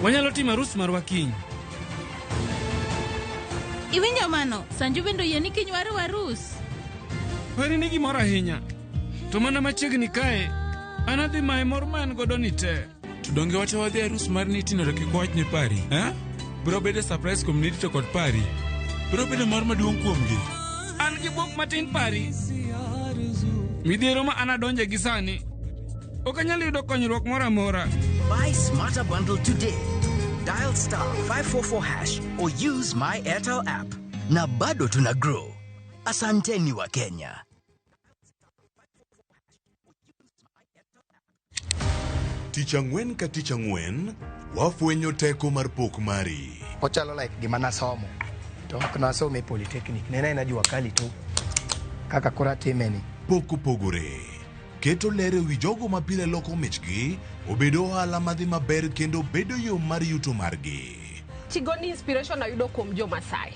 Wanyalo timo arus marwa kiny. Iwinjo mano? Sanju bende oyie ni kiny waruw arus. Weri ni gimoro ahinya. To mana machiegni kae, an adhi maye mor ma an godo ni te. To donge wacha wadhi e arus mar Niti to kik wach ne Pari, eh? Biro bedo surprise kuom Niti to kod Pari. Biro bedo mor maduong' kuomgi. An gi bwok matin Pari. Midhiero ma an adonje gi sani. Ok anyal yudo konyruok moro amora. Buy Smarter Bundle today. Dial star 544 hash or use my Airtel app. Na bado tuna grow. Asanteni wa Kenya. Tich ang'wen ka tich ang'wen, wafwenyo teko mar pok mari. Ochalo like gima nasomo to ok nasomo e polytechnic ne en aena jua kali to kaka koro atime ni. Pok opogore. Keto ler e wi jogo ma pile loko michgi obedo ohala madhi maber kendo bedo yo mar yuto margi. Tigoni inspiration ayudo kuom jo Masai.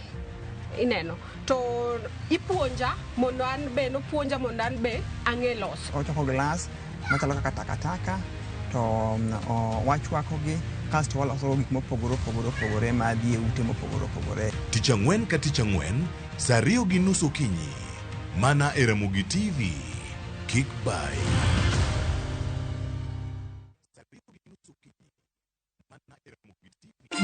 Ineno. To ipuonja mondo an be nopuonja mondo an be ang'e loso. Ochoko glass machalo kaka takataka to wachwakogi kasto waloso gik mopogore opogore opogore madhi e ute mopogore opogore. Tich ang'wen ka tich ang'wen, saa 2:30 okinyi. Mana e Ramogi TV. Kik bai.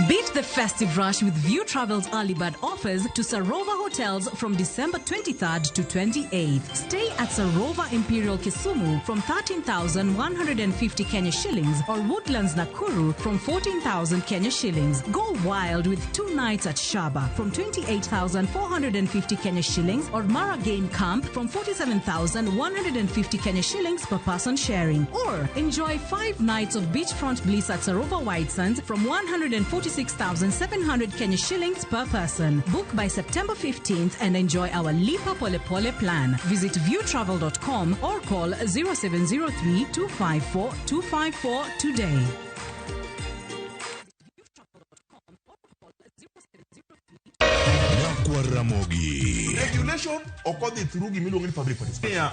Beat the festive rush with View Travel's early bird offers to Sarova Hotels from December 23rd to 28th. Stay at Sarova Imperial Kisumu from 13,150 Kenya shillings or Woodlands Nakuru from 14,000 Kenya shillings. Go wild with 2 nights at Shaba from 28,450 Kenya shillings or Mara Game Camp from 47,150 Kenya shillings per person sharing. Or enjoy 5 nights of beachfront bliss at Sarova White Sands from 146,700 Kenya shillings per person. Book by September 15th and enjoy our Lipa Pole Pole plan. Visit viewtravel.com or call 0703 254 254 today. Nyakwa Ramogi. Regulation ok odhi through gimiluongo ni public participation.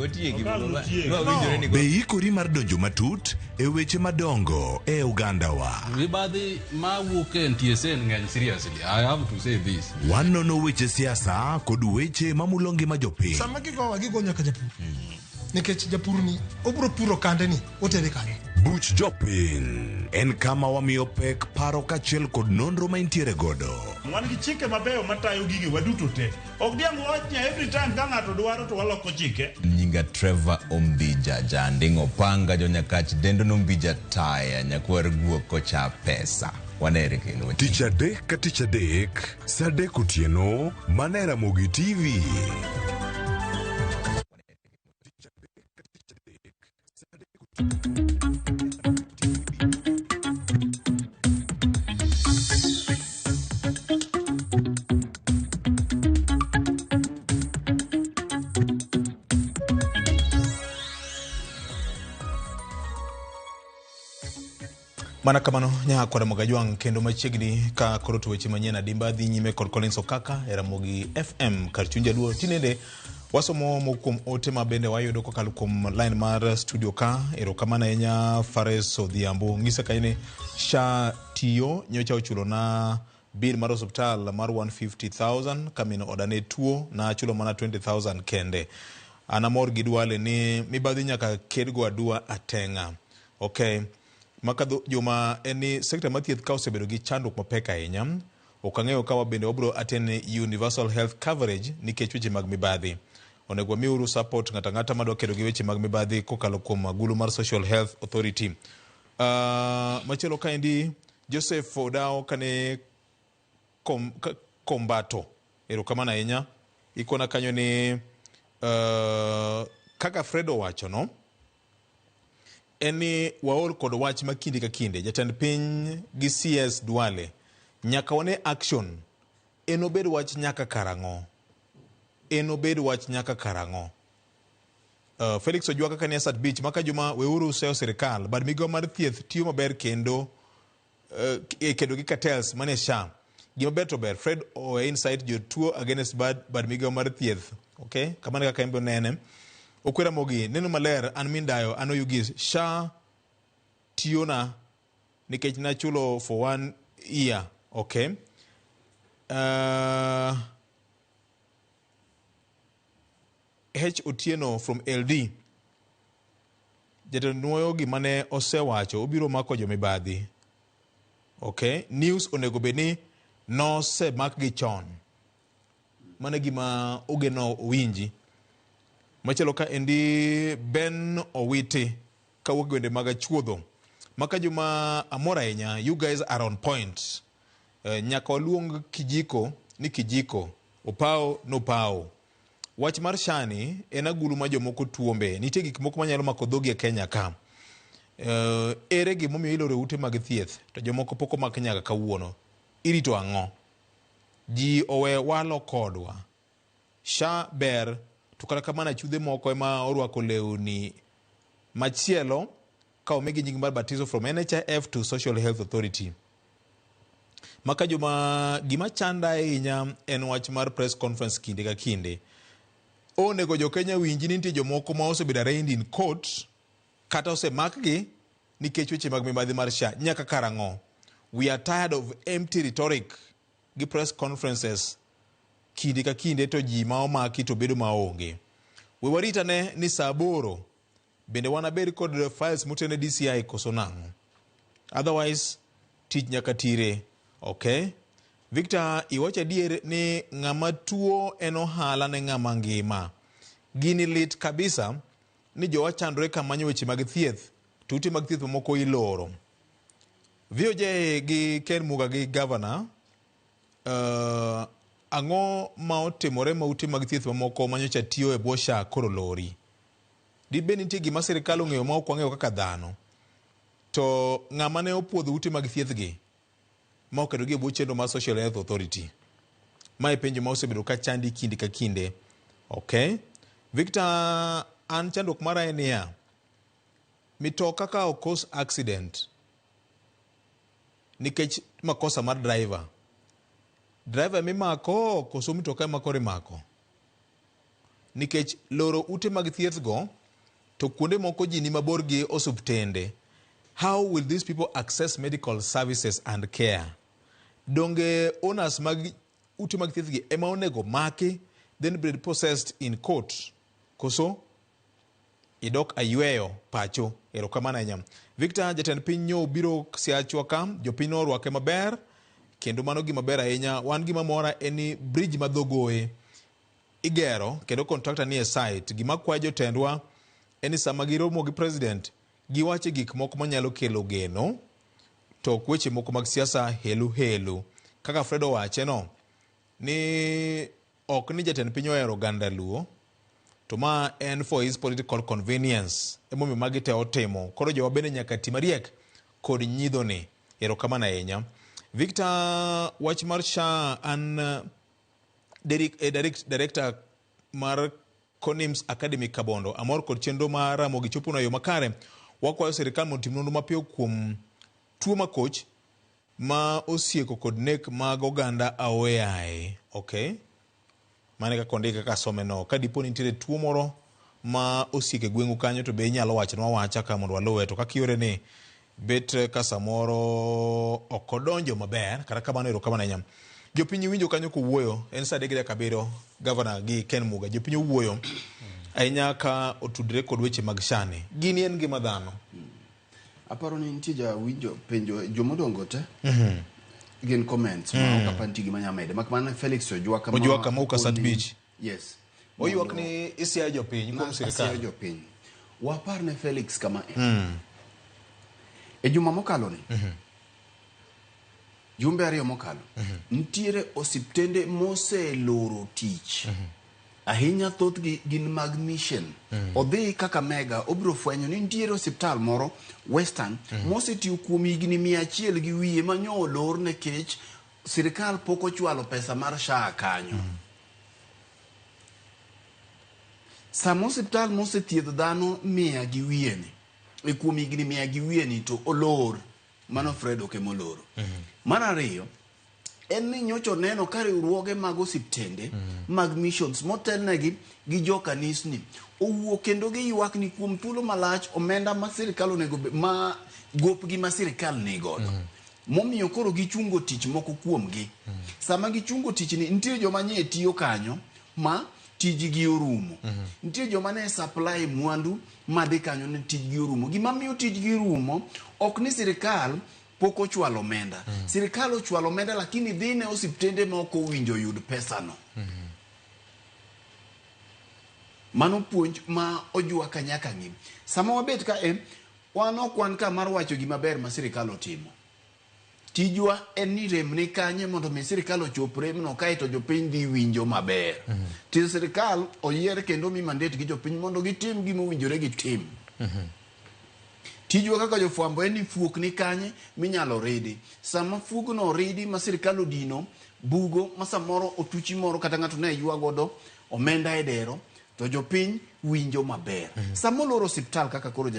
Otiegi, No. Be ikori mar donjo matut e weche madongo e ogandawa. Mibadhi mawuok e NTSA ng'eny seriously. I have to say this. Wanono weche siasa kod weche mamulo ngima jopiny. Sama gigowa gigo nyaka japur. Nikech japur ni obiro puro kande ni otere kanye. Buch Jopiny en kama wamiyo pek paro kaachiel kod nonro ma intiere godo. Wan gi chike mabeyo matayo gigewa duto te. Ok diang' wawach ni every time ka ng'ato dwaro to waloko chike. Nyinga Trevor Ombija, janding' opanga jonyakach dendo nombija taya nyakwar guok kocha pesa. Wanere kendo. Tich adek ka tich adek, saa adek otieno, mana e Ramogi TV. Mana kamano nyaka Ramogi Ajwang' kendo machiegni ka koro to weche manyien adimba dhi nyime kod Collins Okaka e Ramogi FM kar chuny jaluo. Tinende wasomo moko kuom ote ma bende wayudo kokalo kuom line mar studio ka. Erokamano ahinya Fares Odhiambo. Ng'isa kanyo ni SHA tiyo nyocha ochulo na bill mar osiptal mar 150,000 ka min oda ne tuo nachulo mana 20,000 kende. An amor gi Duale ni mibadhi nyaka kedgo adua ateng'a. Okay. Makadho juma en ni sekta mar thieth ka osebedo gi chandruok mapek ahinya. Ok ang'eyo ka wabende wabiro attend universal health coverage nikech weche mag mibadhi. Onego wamiuru support ng'ato ang'ata madwa kedo gi weche mag mibadhi kokalo kuom agulu mar Social Health Authority. Machielo kaendi Joseph Odao kane kombato. Erokamano ahinya. Ikona kanyo ni kaka Fred owacho no, en ni waol kod wach ma kinde ka kinde jatend piny gi CS Duale nyaka wane action. Enobed wach nyaka karang'o? Enobed wach nyaka karang'o? Felix Ojwaka kani Asat Beach maka juma weuru seyo sirikal bad migawo mar thieth tiyo maber kendo kedo gi cartels mane SHA. Gima ber to ber Fred owe insight jotuo against bad migawo mar thieth. Okay, kamano kaka en be onene. Okwera Mogi neno maler an mindayo an Oyugis SHA tiyona nikech nachulo for 1 year. Okay. H Otieno from LD. Jatend nuoyo gima ne osewacho obiro mako jomibadhi. Okay. News onego bed ni nosemakgi chon. Mano e gima ogeno owinji. Machielo ka endi Ben Owiti kawuok gwenge mag Achuodho. Maka juma amor ahinya, you guys are on point. Nyaka waluong kijiko ni kijiko, opao nopao. Wach mar shani en agulu ma jomoko tuombe. Nitie gik moko manyalo mako dhogi e Kenya ka. Ere gimomiyo iloro ute mag thieth to jomoko pok omak nyaka kawuono? Irito ang'o? Ji owe walo kodwa. SHA ber to kata kamano achudhe moko ema orwako lewni machielo ka omigi nying mar batiso from NHIF to Social Health Authority. Maka juma gima chanda ahinya en wach mar press conference kinde ka kinde. Onego jo Kenya winji ni nitie jomoko ma osebedo arraigned in court kata osemakgi nikech weche mag mibadhi mar SHA. Nyaka karang'o? We are tired of empty rhetoric gi press conferences kinde ka kinde to ji ma omaki to bedo maonge. We warit ane ni saa 8 bende wanabed kod files motene DCI koso nang'o? Otherwise tich nyaka tire. Okay. Victor, iwacho adier ni ng'ama tuo en ohala ne ng'ama ngima. Gini lit kabisa ni jowa chandore ka manyo weche mag thieth to ute mag thieth mamoko iloro. VOJ gi Ken Muga gi governor, ang'o ma otimore ma ute mag thieth mamoko manyocha tiyo e bwo SHA koro lori? Dibed nitie gima sirikal ong'eyo ma ok wang'eyo kaka dhano? To ng'ama ne opuodho ute mag thieth gi ma oketo gi e bwo chenro mar Social Health Authority? Mae penjo ma osebedo ka chandi kinde ka kinde. Okay. Victor, an chandruok mara en niya, mitoka ka okos accident nikech makosa mar driver. Driver mimako koso mitoka ema koro imako? Nikech loro ute mag thieth go to kuonde moko ji ni mabor gi osuptende. How will these people access medical services and care? Donge owners mag ute mag thieth gi ema onego maki then be processed in court? Koso? Idok ayweyo pacho. Erokamano ahinya. Victor, jatend piny nyo obiro Siachwa ka, jopiny norwake maber kendo mano gima ber ahinya. Wan gima mora en ni bridge ma Dhogoe igero kendo contractor nie site. Gima kwayo jotendwa en ni sama giromo gi president giwache gik moko manyalo kelo geno to ok weche moko mag siasa helu helu. Kaka Fred owache no ni ok ni jatend piny ohero oganda Luo to ma en for his political convenience emomiyo magi te otimo. Koro jowa bende nyaka ti mariek kod nyidho ni. Erokamano ahinya. Victor, wach mar SHA an director mar Conims Academy Kabondo. Amor kod chenro mar Ramogi chopo e yo makare. Wakwayo sirikal mondo otim nonro mapiyo kuom tuo makoch ma osieko kod nek mag oganda aoyaye. Okay. Mano e kaka ondike kaka asome no. Ka dipo ni nitiere tuo moro ma osieko e gweng'u kanyo to be inyalo wachonwa awacha ka mondo waluwe. To kaka iore ni bet ka samoro ok odonjo maber. Kata kamano erokamano ahinya. Jopiny iwinjo kanyo kowuoyo, en saa 3:07, Governor gi Ken Muga. Jopiny owuoyo ahinya ka otudre kod weche mag SHA ni. Gini en ngima dhano. Aparo ni nitie jawinjo penjo jomodongo te gin comments ma ok apar nitie gima nyalo mede mak mana Felix Ojwaka ma Ojwaka ma Ukasat koni- Beach. Yes. Oywak ni isiayo jopiny kuom asiayo sirikal. jopiny. Wapar ne Felix kama E juma mokalo ni jumbe ariyo mokalo nitiere osiptende moseloro tich ahinya thothgi gin mag mission odhi Kakamega obiro fwenyo ni nitiere osiptal moro Western mosetiyo kuom higni 100 gi wiye ma nyo olor nikech sirikal pok ochwalo pesa mar SHA kanyo sama osiptal mosethiedho dhano 100 gi wiye ni e kuom higni 100 gi wiye ni to olor mano Fred ok emoloro mar ariyo en ni nyocha oneno ka riwruoge mag osiptende mag missions motelnegi gi jo kanisni owuok kendo giywak ni kuom thuolo malach omenda ma sirikal onego ma gopgi ma sirikal ni godo momiyo koro gichungo tich moko kuomgi sama gichungo tich ni nitie joma nye tiyo kanyo ma tijgi orumo nitie joma ne supply mwandu madhi kanyo ne tijgi orumo gima miyo tijgi rumo ok ni sirikal pok ochwalo omenda sirikal ochwalo omenda lakini dhi ne osiptende ma ok owinjo yud pesano mano puonj ma Ojwaka nyaka ng'i sama wabet ka e wan ok wan ka mar wacho gima ber ma sirikal otimo tijwa en ni rem ni kanye mondo mi sirikal ochop remno kaeto jopiny dhi winjo maber to sirikal oyier kendo mi mandate gi jopiny mondo gitim gima owinjore gitim tijwa kaka jofwambo en ni fuok ni kanye minyalo ridi sama fuogno oridi ma sirikal odino bugo ma samoro otuchi moro kata ng'ato ne ywa godo omenda e dero to jopiny winjo maber sama olor osiptal kaka koro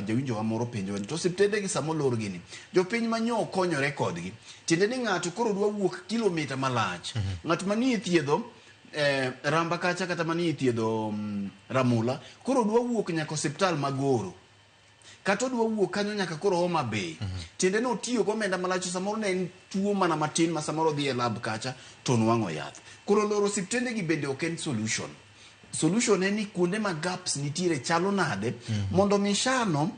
jawinjowa moro penjowa ni to osiptende gi sama olor gini jopiny manyo okonyore kodgi tiende ni ng'ato koro dwa wuok kilomita malach ng'at manie thiedho Ramba kacha kata manie thiedho Ramula koro dwa wuok nyaka osiptal Magoro kata odwa wuok kanyo nyaka koro Homa Bay tiende ni otiyo gomenda malach samoro ne en tuo mana matin ma samoro odhi e lab kacha to nwang'o yath koro loro osiptende gi bende ok en solution solution en ni kuonde ma gaps nitiere chalo nade mondo mi SHA no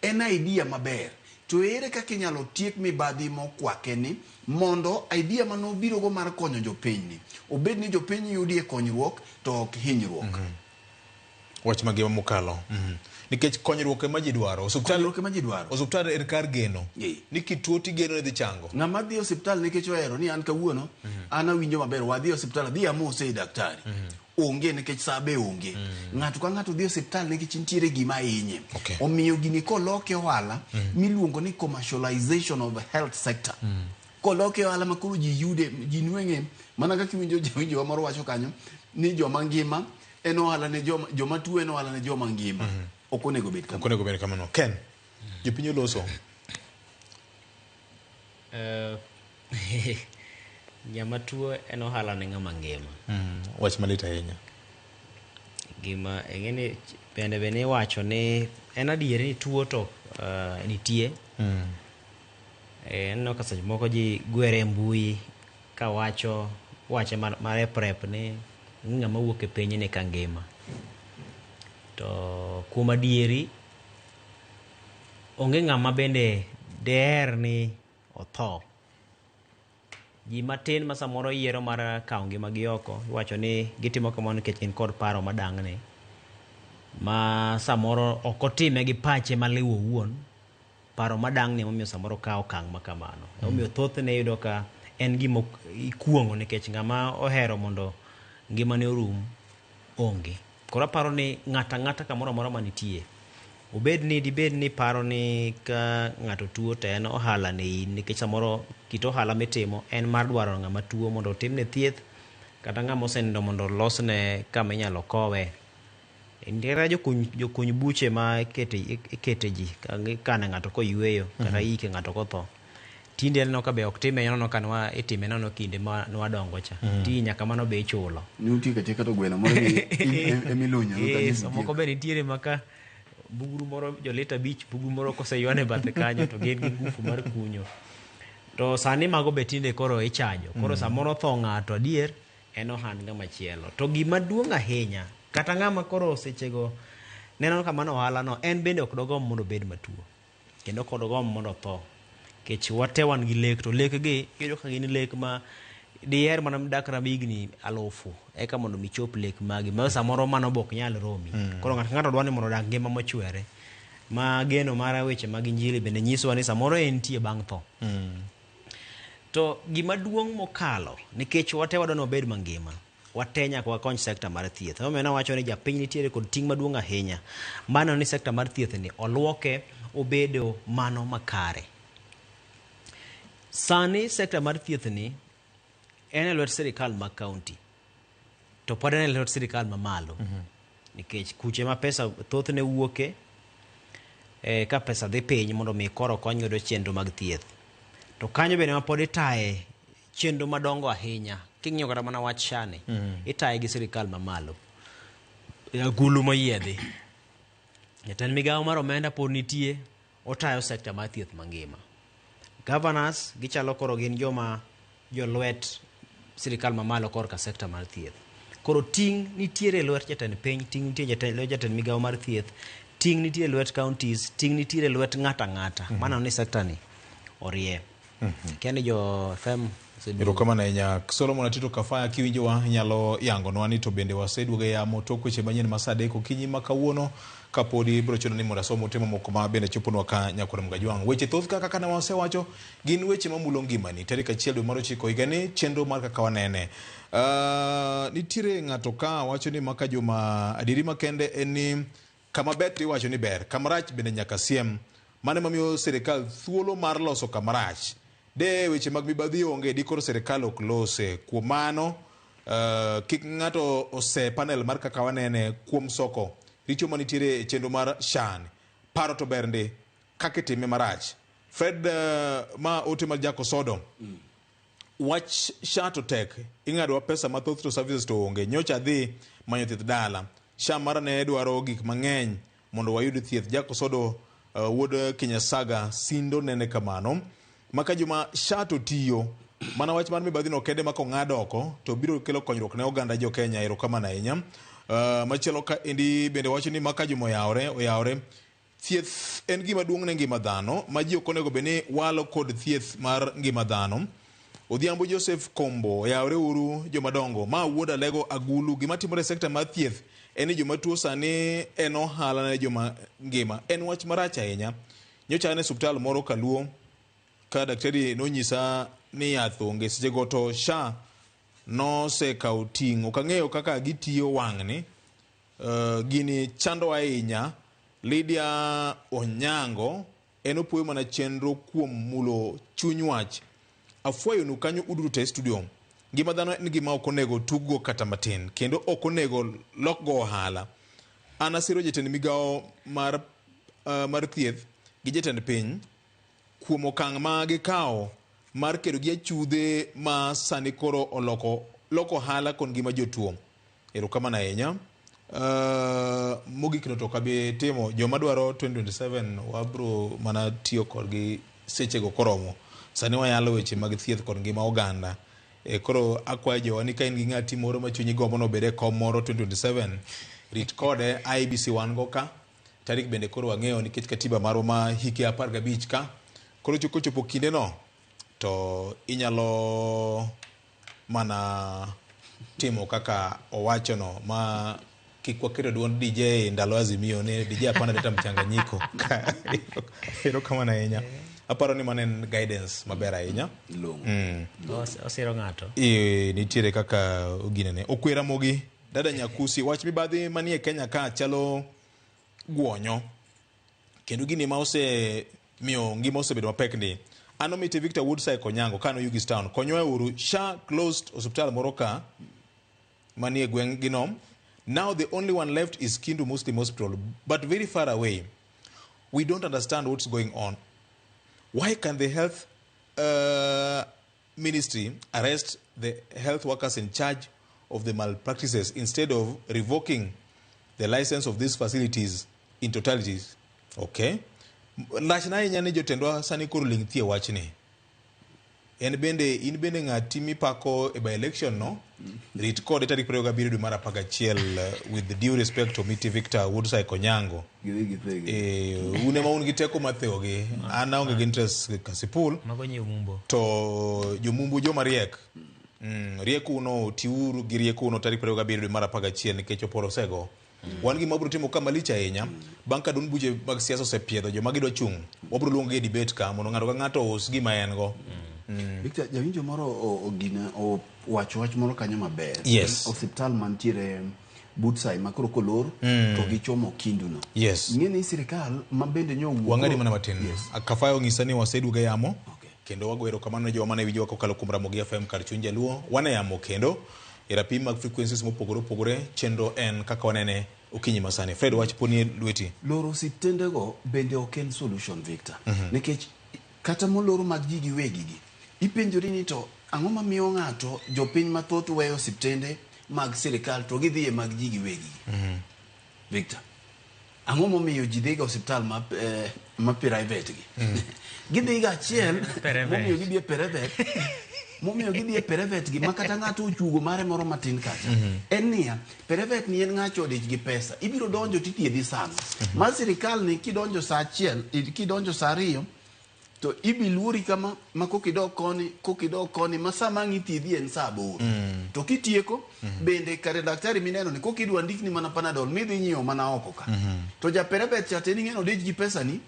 en idea maber to ere kaka inyalo tiek mibadhi mokwake ni mondo idea mane obirogo mar konyo jopiny ni obed ni jopiny yudie konyruok to ok hinyruok Wach magima mokalo. Nikech konyruok ema ji dwaro. Konyruok ema ji dwaro. Osiptal en kar geno. Ni kituo tigeno ni dhi chango. Ng'ama dhi e osiptal nikech ohero ni an kawuono an awinjo maber wadhi e osiptal adhi amose e daktari onge nikech saa be onge ng'ato ka ng'ato dhi e osiptal nikech nitiere gima hinye omiyo gini koloke ohala miluongo ni commercialization of health sector koloke ohala ma koro ji yude ji nweng'e mana kaka iwinjo jawinjowa moro wacho kanyo ni joma ngima en ohala ne joma joma tuo en ohala ne joma ngima ok onego bed kamano Ok onego bed kamano. Ken, jopiny oloso. Ng'ama tuo en ohala ne ng'ama ngima. Wach malit ahinya. Gima ing'eni bende bende iwacho ni en adier ni tuo to nitie. Aneno ka seche moko ji gwere e mbui ka wacho wache mar rep rep ni ng'ama wuok e piny ni ka ngima. To kuom adieri, onge ng'ama bende deher ni otho. Ji matin ma samoro yiero mar kawo ngimagi oko, iwacho ni gitimo kamano nikech gin kod paro madang'ni, ma samoro ok otime gi pache maliw owuon, paro madang'ni emomiyo samoro okawo okang' ma kamano. Emomiyo thothne iyudo ka en gima ikuong'o nikech ng'ama ohero mondo ngimane orum onge. Koro aparo ni ng'ato ang'ata kamoro amora manitie, obed ni dibed ni paro ni ka ng'ato tuo to en ohala ne in nikech samoro kit ohala mitimo en mar dwaro ng'ama tuo mondo otimne thieth kata ng'ama osenindo mondo olosne kama inyalo kowe. Kata jokuny buche ma ikete ji, ikane ng'ato koyweyo kata iike ng'ato kotho. Tinde aneno ka be ok time aneno ka nwa itime nono kinde ma nwadongo cha. Ti nyaka mano be ichulo. Nitie kata kata gweno moro emilunyo. Moko be nitiere ma ka bugru moro jolita 5 bugru moro koseywane bathe kanyo to gin gi ngufu mar kunyo. To sani mago be tinde koro ichajo. Koro samoro tho ng'ato adier en ohand ng'ama chielo. To gima duong' ahinya kata ng'ama koro sechego neno ka mano ohala no en bende ok dogomb mondo obed matuo. Kendo ok dogomb mondo otho. Nikech wate wan gi lek to lek gi iyudo ka gin lek ma diher mana dak higni 1000 eka mondo mi chop lek magi ma samoro mano be ok nyal romi. Koro ng'ato ka ng'ato dwa ni mondo odak ngima mochwere. Ma geno mar weche mag injili bende nyisowa ni samoro entie bang' tho. To gima duong' mokalo nikech wate wadwa ni wabed mangima, wate nyaka wakony sekta mar thieth. Emomiyo nawacho ni japiny nitiere kod ting' maduong' ahinya. Mano ni sekta mar thieth ni oluoke obedo mano makare. Sani sekta mar thieth ni en e lwet sirikal mag kaunti to pod en e lwet sirikal mamalo. Nikech kuche ma pesa thothne wuoke ka pesa dhi piny mondo mi koro kony godo chenro mag thieth. To kanyo bende ma pod itaye chenro madongo ahinya. King'iyo kata mana wach SHA ni, itaye gi sirikal mamalo. E agulu moyiedhi. Jatend migawo mar omenda pod nitie, otayo sekta mar thieth mangima. Governors gichalo koro gin joma jolwet sirikal mamalo korka sekta mar thieth. Koro ting' nitiere e lwet jatend piny, ting' nitiere e lwet jatend migawo mar thieth, ting' nitiere e lwet counties, ting' nitiere e lwet ng'ato ang'ata. Mano ni sekta ni orie. Kia ni jo FM oseduogo. Erokamano ahinya. Solomon Atito Kafaya, kiwinjowa inyalo yangonwa ni to bende waseduogo e yamo tok weche manyien ma saa 3 okinyi ma kawuono kapodi biro chuno ni mondo asom ote mamoko ma bende choponwa ka nyakwar Mgajwang'. Weche thoth kaka ne wasewacho gin weche mamulo ngimani. Tarik 1 dwe mar 9 higani chenro mar kaka wanene. Nitiere ng'ato ka wacho ni maka juma adieri makende en ni kama ber to iwacho ni ber, kama rach bende nyaka siem. Mano mamiyo sirikal thuolo mar loso kama rach. De weche mag mibadhi onge di koro sirikal ok lose. Kuom mano, kik ng'ato ose panel mar kaka wanene kuom soko richo manitiere e chenro mar SHA. Paro to ber ndi kaka itime marach. Fred ma ote mar Jack Osodo. Wach SHA to tek, ing'adowa pesa mathoth to services to onge. Nyocha adhi manyo thieth dala. SHA mara ne dwaro gik mang'eny mondo wayud thieth. Jack Osodo wuod Kinyasaga sindo nene kamano. Maka juma SHA to tiyo. Mana wach mar mibadhi no kende ma kong'ad oko to biro kelo konyruok ne oganda jo Kenya. Erokamano ahinya. Machielo ka endi bende wacho ni maka juma oyawore. Thieth en gima duong' ne ngima dhano ma ji ok onego bed ni walo kod thieth mar ngima dhano. Odhiambo Joseph Kombo, oyawore uru jomadongo. Ma wuod Alego Agulu. Gima timore e sekta mar thieth en ni joma tuo sani en ohala ne joma ngima. En wach marach ahinya. Nyocha an e osiptal moro Kaluo ka daktari nonyisa ni yath onge. Sechego to SHA nosekawo ting'. Ok ang'eyo kaka gitiyo wang'ni. Gini chando ahinya. Lydia Onyango en opuoyo mana chenro kuom mulo chuny wach. Afwayonu kanyo uduto te studio. Ngima dhano en gima ok onego tuggo kata matin, kendo ok onego lokgo ohala. An asiro jatend migawo mar thieth gi jatend piny kuom okang' ma gikawo mar kedo gi achudhe ma sani koro oloko loko ohala kod ngima jotuo. Erokamano ahinya. Mogik no to ok abi timo. Joma dwaro 2027 wabro mana tiyo kodgi sechego koromo. Sani wayalo weche mag thieth kod ngima oganda. Koro akwayo jowa ni ka in gi ng'ati moro ma chunyi gombo ni obed e kom moro 2027, Rit kode IEBC wan go ka. Tarik bende koro wang'eyo nikech katiba marwa ma hike 15 ka. Koro kochopo kindeno to inyalo mana timo kaka owachono ma kik waketo duond DJ ndalo Azimio ni DJ hapana leta mchanganyiko. Erokamano ahinya. Aparo ni mano en guidance maber ahinya. Osiro ng'ato. E, nitiere kaka ginene. Okwera mogi dada Nyakusi wach mibadhi manie Kenya ka chalo guonyo kendo gini ma osemiyo ngima osebedo mapek ndi. An omite Victor Woodside Konyango kano Ugis Town. Konywa uru SHA closed osiptal moro ka manie gweng' gino. Now the only one left is Kindu Muslim Hospital, but very far away. We don't understand what's going on. Why can the health ministry arrest the health workers in charge of the malpractices instead of revoking the license of these facilities in totalities? Okay. Lachna ahinya ni jotendwa sani koro ling' thi e wachni. En bende in bende ng'ati mipako e by election no rit kode tarik 27 dwe mar 11 with due respect to Miti Victor Woodside Konyango. Un ema un gi teko mar thewogi. An aonge gi interest Kasipul. Mago nyiew mumbo. To jomumbu joma riek. Rieko uno tiuru gi rieko uno tarik 27 dwe mar 11 nikech oporo osego. Wan gima wabiro timo ka malich ahinya bang' ka duond buche mag siasa osepiedho joma gidwa chung' wabiro luongogi e debate ka mondo ng'ato ka ng'ato ous gima en go. Victor, jawinjo moro owacho wach moro kanyo maber. Yes. Osiptal mantiere Butsai ma koro kolor to gichomo Kindu no. Yes. Ing'e ni sirikal ma bende nyo owuok. Wang'adi mana matin. Kafayo onyisa ni waseduogo e yamo. Kendo wago erokamano ne jowa mane winjowa kokalo kuom Ramogi FM kar chuny jaluo. Wan e yamo kendo e rapim mag frequencies mopogore opogore. Chenro en kaka wanene okinyi masani. Fred, wach pod nie lweti. Loro osiptendego bende ok en solution, Victor. Nikech kata moloro mag ji giwegi gi, ipenjori ni to ang'o mamiyo ng'ato jopiny mathoth weyo osiptende mag sirikal to gidhi e mag ji giwegi. Victor, ang'o momiyo ji dhiga osiptal ma, ma private gi? Gidhiga achiel momiyo gidhi e private momiyo gidhi e private gi ma kata ng'ato ochuogo mare moro matin kacha. En niya, private ni en ng'acho odich gi pesa. Ibiro donjo tithiedhi sano. Mar sirikal ni kidonjo saa 1, kidonjo saa 2 to ibi luori kama ma kokidok koni ma sama ang' ithiedhi en saa 8. To kitieko bende kare daktari mineno ni kokidwa ndikni mana Panadol midhi nyiewo mana oko ka. To ja private cha to en ing'e ni odich gi pesani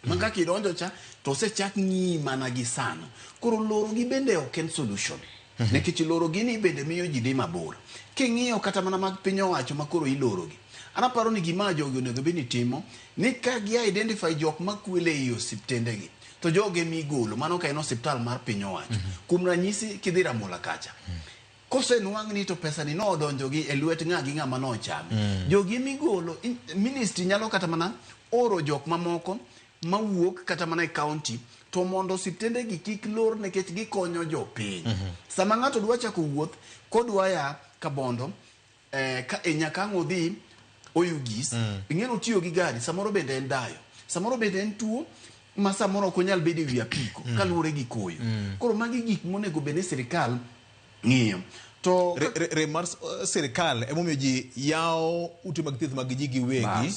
ma kaka idonjo cha to osechak ng'iyi mana gi sano. Koro loro gi bende ok en solution. Nikech loro gi ni bende miyo ji dhi mabor. King'iyo kata mana mag piny owacho ma koro iloro gi. An aparo ni gima jogi onego bed ni timo ni ka gi identify jok makwele ei osiptendegi to joge migolo mano ka en osiptal mar piny owacho. Kuom ranyisi kidhi Ramola kacha. Kosenwang' ni to pesa ni nodonjo gi e lwet ng'a gi ng'ama nochame. Jogi migolo ministry nyalo kata mana oro jok mamoko mawuok kata mana e county to mondo osiptendegi kik lor nikech gikonyo jopiny. Sama ng'ato dwa chako wuoth kodwa ya Kabondo nyaka ang' odhi Oyugis, ing'e ni otiyo gi gari, samoro bende en dayo, samoro bende en tuo ma samoro ok onyal bedo e wi apiko kaluwore gi koyo. Koro magi gik monego bed ni sirikal ng'iyo. To Rem mar sirikal emomiyo ji yawo ute mag thieth mag ji giwegi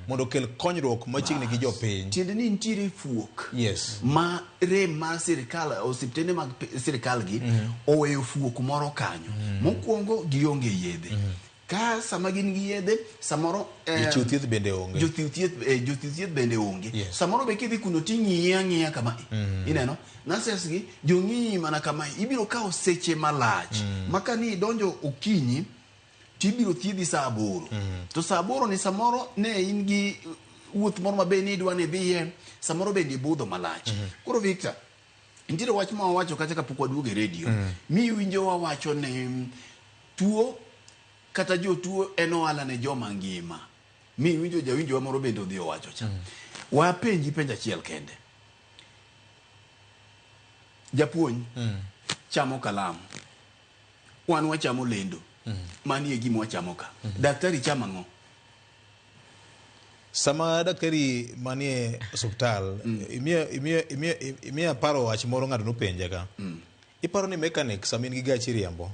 mondo okel konyruok machiegni gi jopiny. Tiende ni nitiere fuok. Yes. Ma rem mar sirikal, osiptende mag sirikal gi oweyo fuok moro kanyo. Mokwongo gionge yedhe. Ka sama gin gi yedhe, samoro jochiw thieth bende onge. Jochiw thieth bende onge. Samoro be kidhi kuno ting'iyi ang'iya kama. Ineno? Nurses gi jong'iyi mana kama. Ibiro kawo seche malach. Ma ka ni idonjo okinyi tibiro thiedhi saa 8. To saa 8 ni samoro ne in gi wuoth moro maber ni idwa ni idhiye, samoro bende ibudho malach. Koro Victor, nitiere wach ma wawacho kacha kapok waduogo e redio. Mi iwinjo wawacho ni tuo kata jotuo en ohala ne joma ngima. Mi iwinjo jawinjo wa moro bende odhi owacho cha. Wapenji penjo achiel kende. Japuonj chamo kalam. Wan wachamo lendo. Mani e gima wachamo ka. Daktari chamo ang'o? Sama daktari manie osuptal, imiya paro wach moro ng'ato nopenja ka. Iparo ni mechanic sama in gi gachi riembo,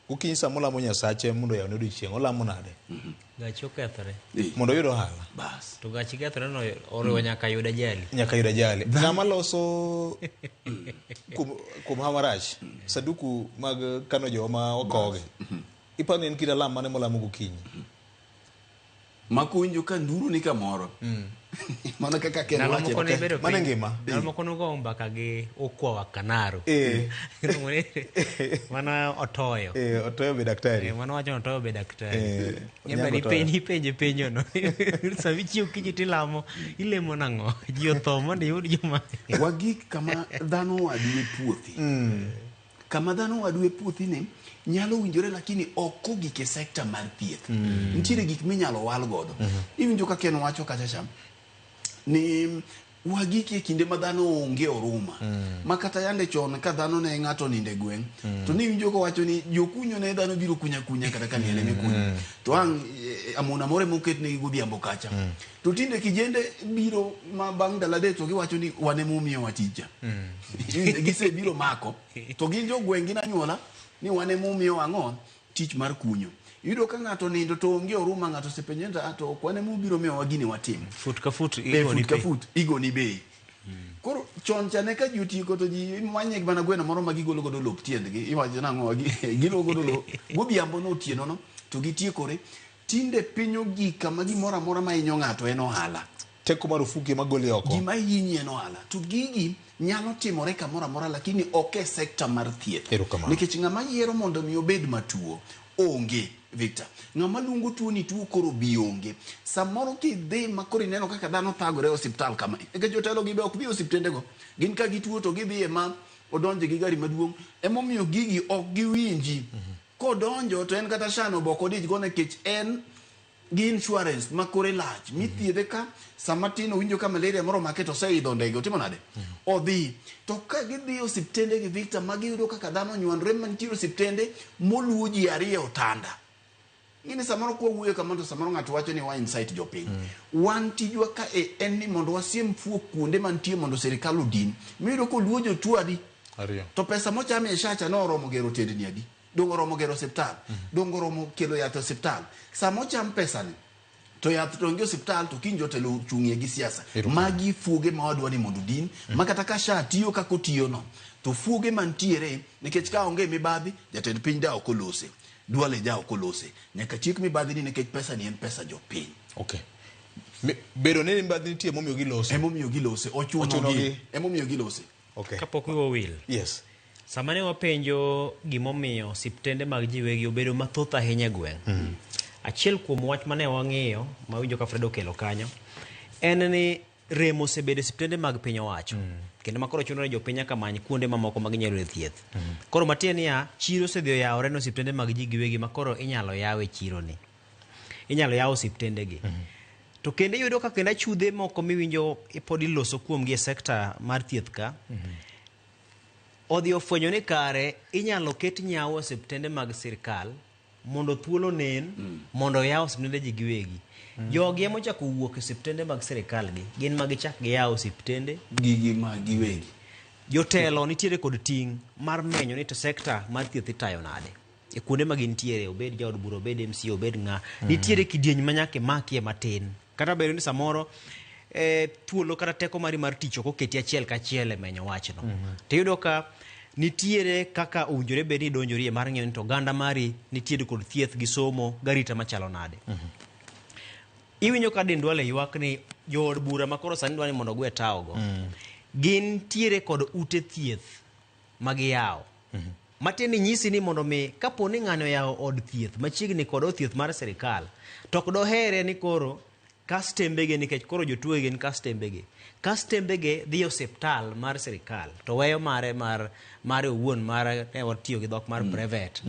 gokinyi sama olamo Nyasache mondo oyawne odiochieng', olamo nade? Gachi okethore. Mondo oyud ohala. Bas. To gachi kethore no oriwo nyaka yud ajali. Nyaka yud ajali. Ng'ama loso kuom hawa marach sanduku mag kano joma okogi. Iparo ni en kit alam mane molamo gokinyi? Makunjo ka nduru ni kamoro. Mana kaka Ken Ndalo wacho. moko ne bedo Mano piny- ngima. Ndalo moko nogo mbaka gi Okwa wa Kanaru. Eh. Iluongo ni- Mano Otoyo. Eh, Otoyo be daktari. Eh, mano wacho ni Otoyo be daktari. Eh, Nyamba Onyango Otoyo. nipenje penjo no. Sama ichiew kinyi tilamo, ilemo nang'o? Ji otho mondo iyud joma Wagik kama dhano wadu e puothi. Kama dhano wadu e puothi ni nyalo winjore lakini ok ogik e sekta mar thieth. Nitiere gik minyalo wal godo. Iwinjo ka Ken wacho kacha cha ni wagik e kinde ma dhano onge oruma. Ma kata yande chon ka dhano ne ng'ato nindo e gweng' to niwinjo kowacho ni jokunyo ne dhano biro kunya kunya kata ka liel emikunyo. To ang' amona moro emoketnegi godhiambo kacha. To tinde kijende biro ma bang' ndalo adek to giwacho ni wan emomiyowa tich cha. Gisebiro mako to gin jogweng' gin anyuola ni wan emomiyowa ang'o tich mar kunyo. Iyudo ka ng'ato nindo to onge oruma ng'ato osepenje ni "Ah, to ok wan emubiro miyowa gini watim. Fut ka fut Eh, igoni fut ka piny. fut igoni bei. Koro chon cha ne ka ji otieko to ji manye mana gweno moro ma gigolo godo lop tiendgi iwacho nang'o gigolo godo lop godhiambo no otieno no to gitiekore. Tinde piny ogik kama gimoro amora ma hinyo ng'ato en ohala. Teko mar ofuke ema gole oko. Gima hinyi en ohala. To gigi nyalo timore kamoro amora lakini ok e sekta mar thieth. Erokamano. Nikech ng'ama yiero mondo mi obed matuo onge Victor. Ng'ama luongo tuo ni tuo koro bi onge. Samoro kidhi ma koro ineno kaka dhano thagore e osiptal kama. Nikech jotelo gi be ok dhi e osiptendego. Gin ka gituo to gidhi e ma odonje gi gari maduong'. Emomiyo gigi ok giwinji. Kodonjo to en kata shano be ok odich go nikech en gi insurance ma kore lach mithiedhe ka sama tin owinjo ka malaria moro omake to oseidho ndege otimo nade odhi to ka gidhi e osiptende gi Victor ma giyudo kaka dhano onywandore mantiere osiptende moluo ji ariyo e otanda ng'eni samoro kwa wuoyo kamano to samoro ng'ato wacho ni wa incite jopiny wan tijwa ka e en ni mondo wasiem fuok kuonde mantie mondo sirikal odin miyudo koluo jotuo adi Ariyo. to pesa mocham e SHA cha noromo gero tendni adi dong oromo gero osiptal dong oromo kelo yath e osiptal sama ocham pesani to yath to onge osiptal to kiny jotelo ochung'ie gi siasa magi fuoge ma wadwa ni mondo odin ma kata ka SHA tiyo kaka otiyo no to fuoge mantiere nikech ka onge mibadhi jatend piny da ok olose Duale ja ok olose nyaka chik mibadhi ni nikech pesa ni en pesa jopiny Okay. Bedo ni mibadhi nitie emomiyo gilose. Emomiyo gilose ochuno gi emomiyo gilose. Okay. Kapok wiwa owil. Yes. Sama ne wapenjo gimomiyo osiptende mag ji wegi obedo mathoth ahinya e gweng'. Achiel kuom wach mane wang'iyo mawinjo ka Fred okelo kanyo en ni rem osebedo e osiptende mag piny owacho. Kendo ma koro chuno ni jopiny nyaka many kuonde mamoko ma ginyalo yude thieth. Koro matiende niya, chiro osedhi oyawore ne osiptende mag ji giwegi ma koro inyalo yaw e chiro ni. Inyalo yaw osiptende gi. To kendo iyudo ka kendo achudhe moko miwinjo pod iloso kuomgi e sekta mar thieth ka. Odhi ofwenyo ni kare inyalo ket nyawo e osiptende mag sirkal mondo thuolo onen mondo oyaw osiptende ji giwegi. Jogi ema ochako wuok e osiptende mag sirkal gi, gin ma gichak giyawo osiptende gigi ma giwegi. Jotelo nitiere kod ting' mar menyo ni to sekta mar thieth itayo nade. E kuonde ma gintiere, obed jaod bura, obed MCA, obed ng'a. Nitiere kidieny ma nyaka imakie matin. Kata bedo ni samoro thuolo kata teko mari mar tich ok oketi achiel kachiel e menyo wachno. To iyudo ka nitiere kaka owinjore bed ni idonjorie mar ng'iyo ni to oganda mari nitiere kod thieth gi somo garita machalo nade. Iwinjo ka Aden Duale ywak ni jood bura ma koro sani dwa ni mondo ogwe tawo go. Gintiere kod ute thieth ma giyawo. Matiende ni nyisi ni mondo mi kapo ni ng'ani oyawo od thieth machiegni kod od thieth mar sirikal to ok dohere ni koro kastembege nikech koro jotuo gin kastembege. Kastembege dhi e osiptal mar sirikal to weyo mare mar mare owuon mar ne watiyo gi dhok mar private.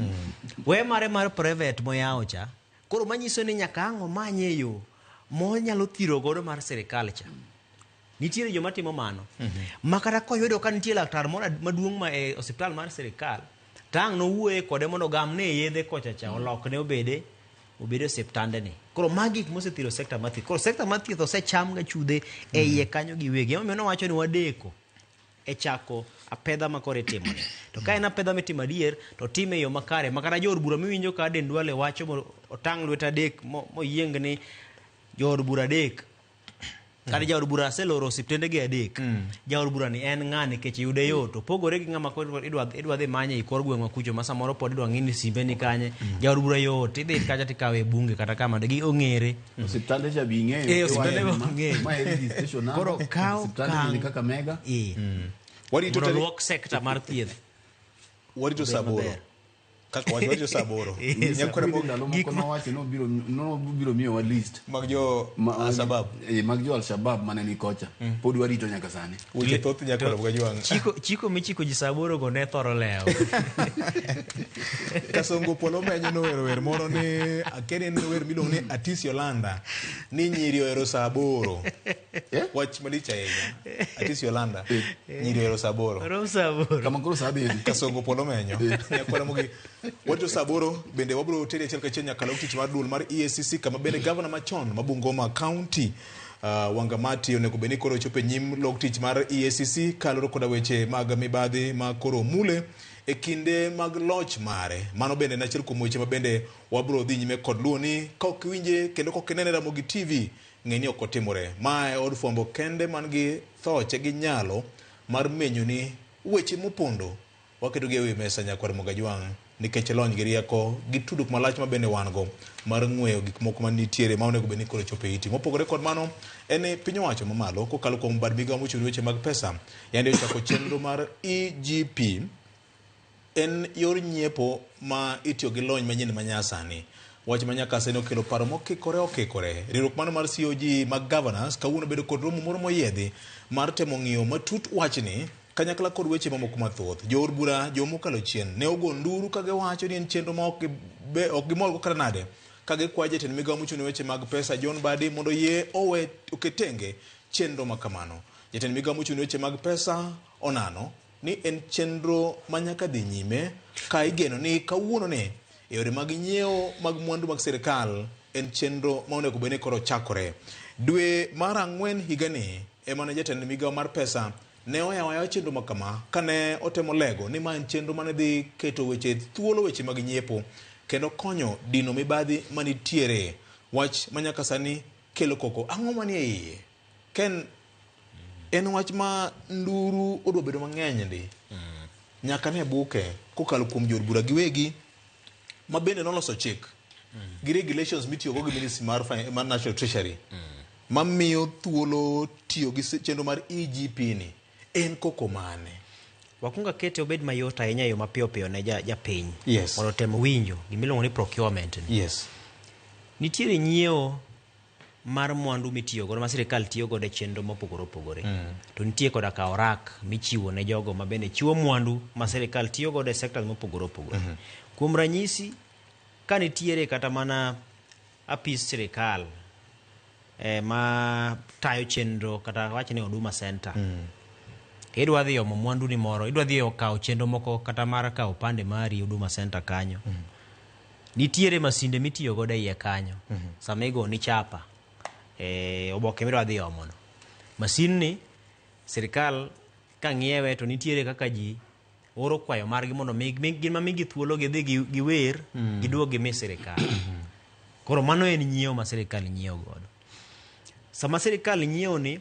Weyo mare mar private moyawo cha koro manyiso ni nyaka ang' omanye yo monyalo thiro godo mar sirikal cha. Nitiere joma timo mano. Ma kata koyudo ka nitie laktar moro maduong' ma e osiptal mar sirikal, to ang' nowuoye kode mondo ogamne yedhe kocha cha olokne obede obede osiptande ni. Koro magi gik mosethiro sekta mar thieth. Koro sekta mar thieth osecham gachudhe e iye kanyo giwegi. Emomiyo nowacho ni wadeko. e chako apedha ma koro itimoni. To ka en apedha mitimo adier, to time e yo makare. Ma kata jood bura miwinjo ka Aden Duale wacho mo otang' lwete adek moyieng ni jood bura adek kata jaod bura aseloro osiptende gi adek. Jaod bura ni en ng'a nikech yude yot. Opogore gi ng'ama koro idwa dhi manye e kor gweng'wa kucho ma samoro pod idwa ng'i ni simbe ni kanye. Jaod bura yot, idhi kacha tikawe e bunge kata kama gi ong'ere. Osiptande cha be ing'eyo. Eh, osiptande be ong'eyo. Ma e registration number. Koro kaw Osiptande okang'. ni Kakamega. Eh. Warito Mondo tarik- luok sekta mar thieth. Warito Obed saa aboro. maber. Kaka wacho warito saa aboro. Eh, Nyakwara Winjo ndalo Gik moko ma- nowacho nobiro miyowa list mag jo Al-Shabaab. Mag jo Al-Shabaab mane ni kocha. Pod warito nyaka sani. Weche thoth nyakwara Mogajwang'. Chiko michiko ji saa aboro go ne thoro lewo. Kasongo Polo Menyo nowero wer moro ni akia ni en wer miluongo ni Atis Yolanda ni nyiri ohero saa aboro. Wach malich ahinya. Atis Yolanda nyiri ohero saa aboro. Rom saa aboro. Kama koro saa abiriyo. Kasongo Polo Menyo. Nyakwara Mogi. Warito saa aboro bende wabiro teri achiel kachiel nyaka lok tich mar duol mar EACC kama bende gavana machon ma Bungoma County Wangamati onego bed ni koro chopo e nyim lok tich mar EACC kaluwore koda weche mag mibadhi ma koro omule e kinde mag loch mare. Mano bende en achiel kuom weche ma bende wabiro dhi nyime kod luwo ni ka ok iwinje kendo ka ok inene Ramogi TV ng'e ni ok otimore. Ma e od fwambo kende man gi thoche gi nyalo mar menyoni weche mopondo waketogi e wi mesa nyakwar Mogajwang' nikech lony gi rieko gi tudruok malach ma bende wan go mar ng'weyo gik moko manitiere ma onego bed ni koro chopo e iti. Mopogore kod mano, en ni piny owacho mamalo kokalo kuom bad migawo mochung' ne weche mag pesa yande ochako chenro mar EGP en yor nyiepo ma itiyo gi lony manyien ma nyasani. Wach ma nyaka sani okelo paro mokikore okikore. Riwruok mano mar COG mag governors kawuono bedo kod romo moro moyiedhi mar temo ng'iyo matut wachni kanyakla kod weche mamoko mathoth. Jood bura joma mokalo chien ne ogo nduru ka giwacho ni en chenro ma ok gimorgo kata nade ka gikwayo jatend migawo mochung' ne weche mag pesa John Mbadi mondo oyie owe oket tenge chenro ma kamano. Jatend migawo mochung' ne weche mag pesa onano ni en chenro ma nyaka dhi nyime ka igeno ni kawuono ni e yore mag nyiewo mag mwandu mag sirikal en chenro ma onego bed ni koro chakore. Dwe mar ang'wen higani ema ne jatend migawo mar pesa ne oyawo ayawa chenro ma kama kane otemo lego ni ma en chenro mane dhi keto weche thuolo weche mag nyiepo kendo konyo dino mibadhi manitiere. Wach ma nyaka sani kelo koko. Ang'o manie iye? Ken en wach ma nduru odwa bedo mang'eny ndi. Nyaka ne buke kokalo kuom jood bura giwegi ma bende noloso chik gi regulations mitiyogo gi ministry mar, mar National Treasury mamiyo thuolo tiyo gi chenro mar EGP ni en koko mane? Wakwongo akete obed mayot ahinya e yo mapiyo piyo ne japiny. Yes. Mondo otem winjo gimiluongo ni procurement ni. Yes. Nitiere nyiewo mar mwandu mitiyo godo ma sirikal tiyo godo e chenro mopogore opogore. To nitie koda ka orak michiwo ne jogo ma bende chiwo mwandu ma sirikal tiyo godo e sectors mopogore opogore. Kuom ranyisi, ka nitiere kata mana apis sirikal ma tayo chenro kata wach ni Huduma Center. Idwa dhi omo mwandu ni moro, idwa dhi kawo chenro moko kata mar kawo opande mari Huduma Center kanyo. Nitiere masinde mitiyo godo e iye kanyo. Sama igoni chapa, oboke midwa dhi omo no. Masin ni sirikal ka ng'iewe to nitiere kaka ji oro kwayo margi mondo gin ma migi thuolo gidhi giwer, giduog gimi sirikal. Koro mano en nyiewo ma sirikal nyiewo godo. Sama sirikal nyiewo ni,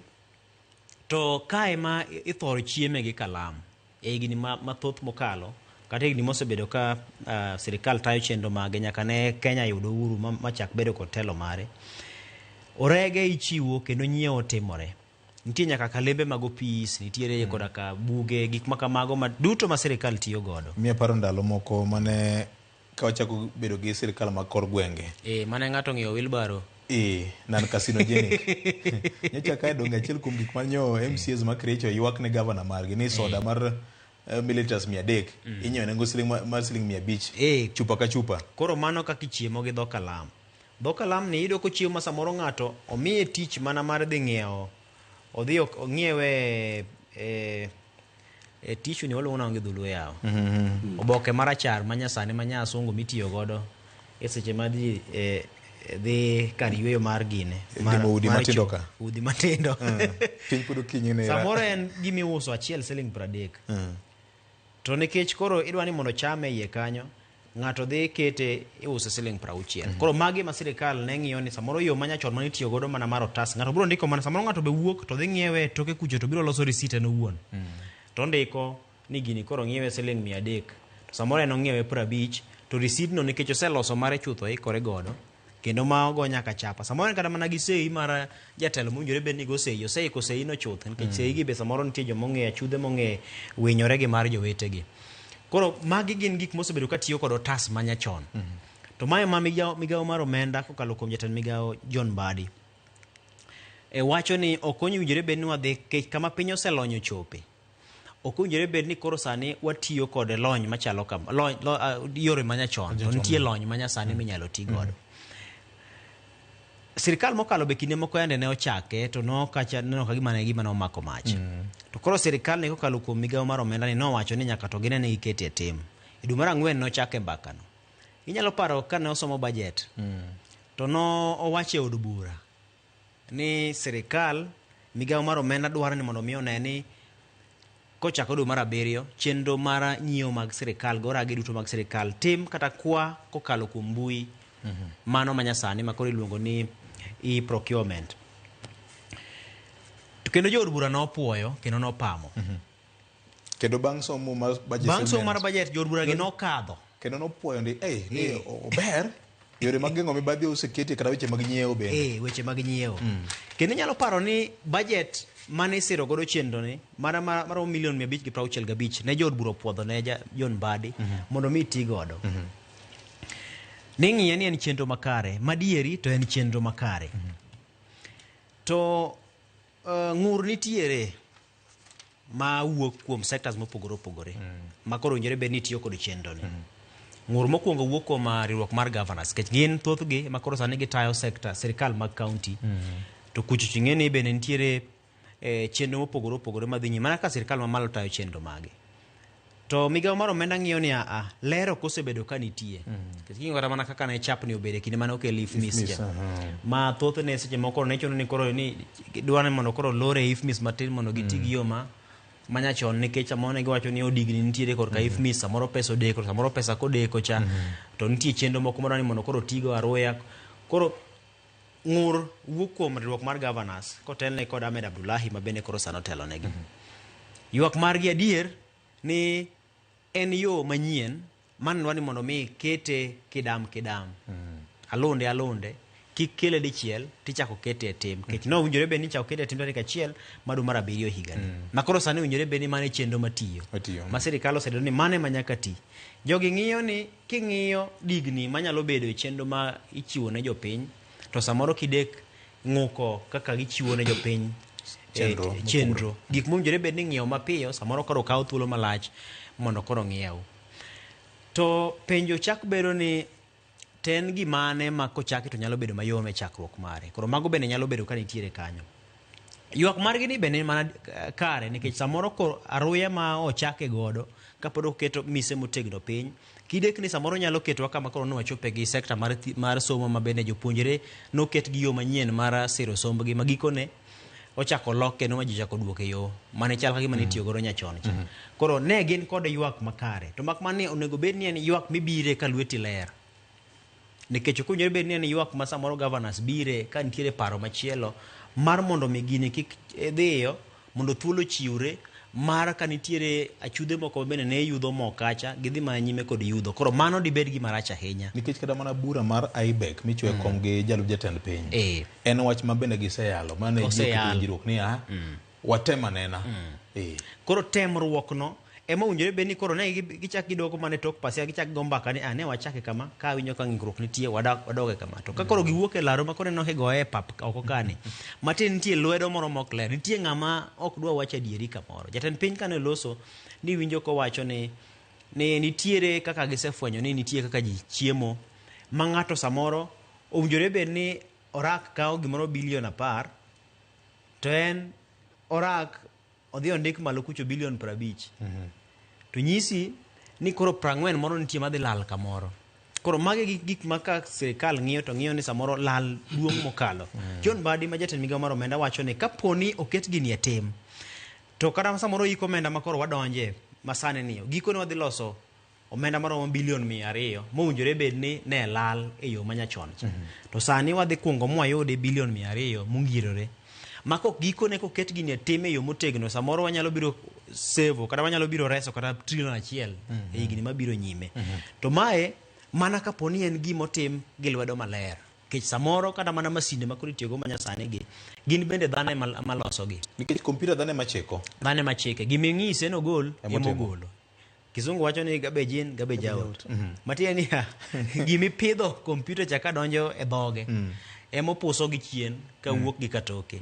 to kae ma ithoro chieme gi kalam. E higni mathoth mokalo, kata higni mosebedo ka sirikal tayo chenro mage nyaka ne Kenya yud uhuru ma chak bedo kod telo mare. Orege ichiwo kendo nyiewo timore. Nitie nyaka kalembe mag opis, nitiere koda ka buge, gik ma kamago ma duto ma sirikal tiyo godo. Miya paro ndalo moko mane ka wachako bedo gi sirikal mag kor gwenge. Mane ng'ato ong'iewo wheelbarrow. Non carcinogenic. Nyocha kae donge achiel kuom gik manyo MCAs ma Kericho ywak ne gavana margi ni soda mar milliliters 300 inyiewo nengo siling mar siling 500 chupa ka chupa. Koro mano kaka ichiemo gi dho kalam. Dho kalam ni iyudo kochiemo ma samoro ng'ato omiye tich mana mar dhi ng'iewo, odhi ong'iewe e tissue ni waluongo nang'o gi dholuo yawa. Oboke marachar ma nyasani ma nyasungu mitiyo godo e seche ma ji dhi kar yueyo mar gine Limo udi mar matindo cho- ka. Udi matindo. Piny pod okinyi ne Samoro en gima iuso achiel siling 30. To nikech koro idwa ni mondo chame iye kanyo, ng'ato dhi kete iuse siling 60. Koro magi ma sirikal ne ng'iyo ni samoro yo manyachon mane itiyo godo mana mar otas, ng'ato biro ndiko mana samoro ng'ato be wuok to dhi ng'iewe e toke kucho to biro loso receipt en owuon. To ondiko ni gini koro ng'iewe siling 300. To samoro en ong'iewe 50 to receipt no nikech oseloso mare chutho oikore godo kendo ma ogo nyaka chapa. Samoro en kata mana gi sei mar jatelo mowinjore bed ni go sei, oseiko sei no chuth nikech sei gi be samoro nitie joma ong'eyo achudhe mong'e winyore gi mar jowetegi. Koro magi gin gik mosebedo ka tiyo kod otas manyachon. To mae ma migawo mar omenda kokalo kuom jatend migawo John Mbadi e wacho ni ok owinjore bed ni wadhi kech kama piny oselonyo chope. Ok owinjore bed ni koro sani watiyo kod lony machalo kama lony, lo, yore manyachon to nitie lony manyasani minyalo ti godo. Sirikal mokalo be kinde moko yande ne ochake to nokacha neno ka gima ne gima nomako mach. To koro sirikal ne kokalo kuom migawo mar omenda ni nowacho ni nyaka to gine ni gikete e tim. E dwe mar ang'wen nochake mbakano. Inyalo paro kane osomo budget to no owacho e od bura ni sirikal migawo mar omenda dwaro ni mondo mi one ni kochako dwe mar abiriyo chenro mar nyiewo mag sirikal gi orage duto mag sirikal tim kata kwa kokalo kuom mbui mano manyasani ma koro iluongo ni e-procurement. To kendo jood bura nopuoyo kendo nopamo. Kendo bang' somo mar budget Bang' somo mar statement, budget jood bura gi nokadho. Kendo nopuoyo ndi, "Ei, ni ober yore mag geng'o mibadhi oseketi kata weche mag nyiewo bende." Weche mag nyiewo. Kendo inyalo paro ni budget mane isiro godo chenro ni mana maromo milion 565 ne jood bura opuodho ne John Mbadi mondo mi ti godo. Ning'iye ni en chenro makare, madieri to en chenro makare. To ng'ur nitiere ma wuok kuom sectors mopogore opogore ma koro owinjore bed ni tiyo kod chenro ni. Ng'ur mokwongo wuok kuom riwruok mar governors nikech gin thothgi ma koro sani gitayo sector sirikal mag county. To kucho ching'e ni bende nitiere chenro mopogore opogore madhi nyime mana ka sirikal mamalo tayo chenro mage. To migawo mar omenda ng'iyo ni aa ler ok osebedo ka nitie. Nikech king'iyo kata mana kaka ne chapni obedo e kinde mane okel IFMIS IFMIS, cha. Ma thothne seche moko ne chuno ni koro ni dwaro ni mondo koro lore IFMIS matin mondo giti gi yo ma manyachon nikech samoro ne giwacho ni odigni nitiere korka IFMIS samoro pesa odeko samoro pesa kodeko cha to nitie chenro moko madwa ni mondo koro tigo aruya. Koro ng'ur wuok kuom riwruok mar governors kotelne kod Ahmed Abdullahi ma bende koro sani otelonegi. Ywak margi adier ni en yo manyien manwa ni mondo mi kete kidam kidam. Alunde alunde kik kele dichiel tichako kete e tim. Nikech nowinjore bed ni ichako kete e tim tarik 1 mar dwe mar 7 higani. Ma koro sani owinjore bed ni mano e chenro matiyo. Ma sirikal osebedo ni mano ema nyaka ti. Jogi ng'iyo ni king'iyo digni manyalo bedo e chenro ma ichiwo ne jopiny to samoro kidek ng'uko kaka gichiwo ne jopiny Chenro chenro. Gik mowinjore bed ni ng'iewo mapiyo samoro koro kawo thuolo malach mondo koro ng'iew. To penjo chak bedo ni to en gimane ma kochaki to nyalo bedo mayom e chakruok mare. Koro mago bende nyalo bedo ka nitiere kanyo. Ywak margi ni bende mana kare nikech samoro ko aruya ma ochake godo kapod oketo mise motegno piny kidek ni samoro nyalo ketwa kama koro ne wachope gi sekta mar somo ma bende jopuonjre noket gi yo manyien mar siro sombgi ma gikone ochako lok kendo ma ji ochako duok e yo mane chal ka gima ne itiyo godo nyachon cha. Koro ne gin kod ywak makare to mak mana ni onego bed ni en ywak mibire ka lweti ler. Nikech ok owinjore bed ni en ywak ma samoro governors bire ka nitiere paro machielo mar mondo mi gini kik dhiyo mondo thuolo chiwre mar ka nitiere achudhe moko bende ne yudho mo kacha gidhi mana nyime kod yudho. Koro mano dibed gima rach ahinya. Nikech kata mana bura mar IBEC michwe kom gi jalup jatend piny. En wach ma bende giseyalo mane ji oketo winjruok ni watem anena. Koro temruok no ema owinjore bed ni koro ne gichak gidoko mana e tok pasia gichak go mbaka ni ne wachake kama ka awinjo ka ng'ikruok nitie wadoge kama. To ka koro giwuok e laro ma koro ineno kigoye e pap oko kani matin nitie lwedo moro mok ler nitie ng'ama ok dwa wacho adieri kamoro. Jatend piny kane loso ni winjo kowacho ni nitiere kaka gisefwenyo ni nitie kaka ji chiemo ma ng'ato samoro owinjore bed ni orak kawo gimoro bilion 10 to en orak odhi ondik malo kucho bilion 50. To nyisi ni koro 40 moro nitie madhi lal kamoro. Koro magi gi gik ma ka sirikal ng'iyo to ng'iyo ni samoro lal duong' mokalo. John Mbadi ma jatend migawo mar omenda wacho ni kaponi oket gini e tim to kata samoro yiko omenda ma koro wadonje masani ni gikone wadhi loso omenda maromo bilion 200 mowinjore bed ni ne lal e yo manyachon cha. To sani wadhi kuongo mwayude bilion 200 mongirore. Ma kok gikone koket gini e tim e yo motegno samoro wanyalo biro sevo kata wanyalo biro reso kata trilion 1 e higni mabiro nyime. To mae mana kapo ni en gima otim gi lwedo maler. Nikech samoro kata mana masinde ma koro itiyogo manyasani gi gin bende dhano ema losogi. Nikech kompyuta dhano ema chiko. Dhano ema chike. Giming'ise nogol Ema otimo. emogolo. Kizungu wacho ni garbage in, garbage out. Matiende niya, gimipidho kompyuta cha kadonjo e dhoge emopuso gi chien kawuok gi katoke.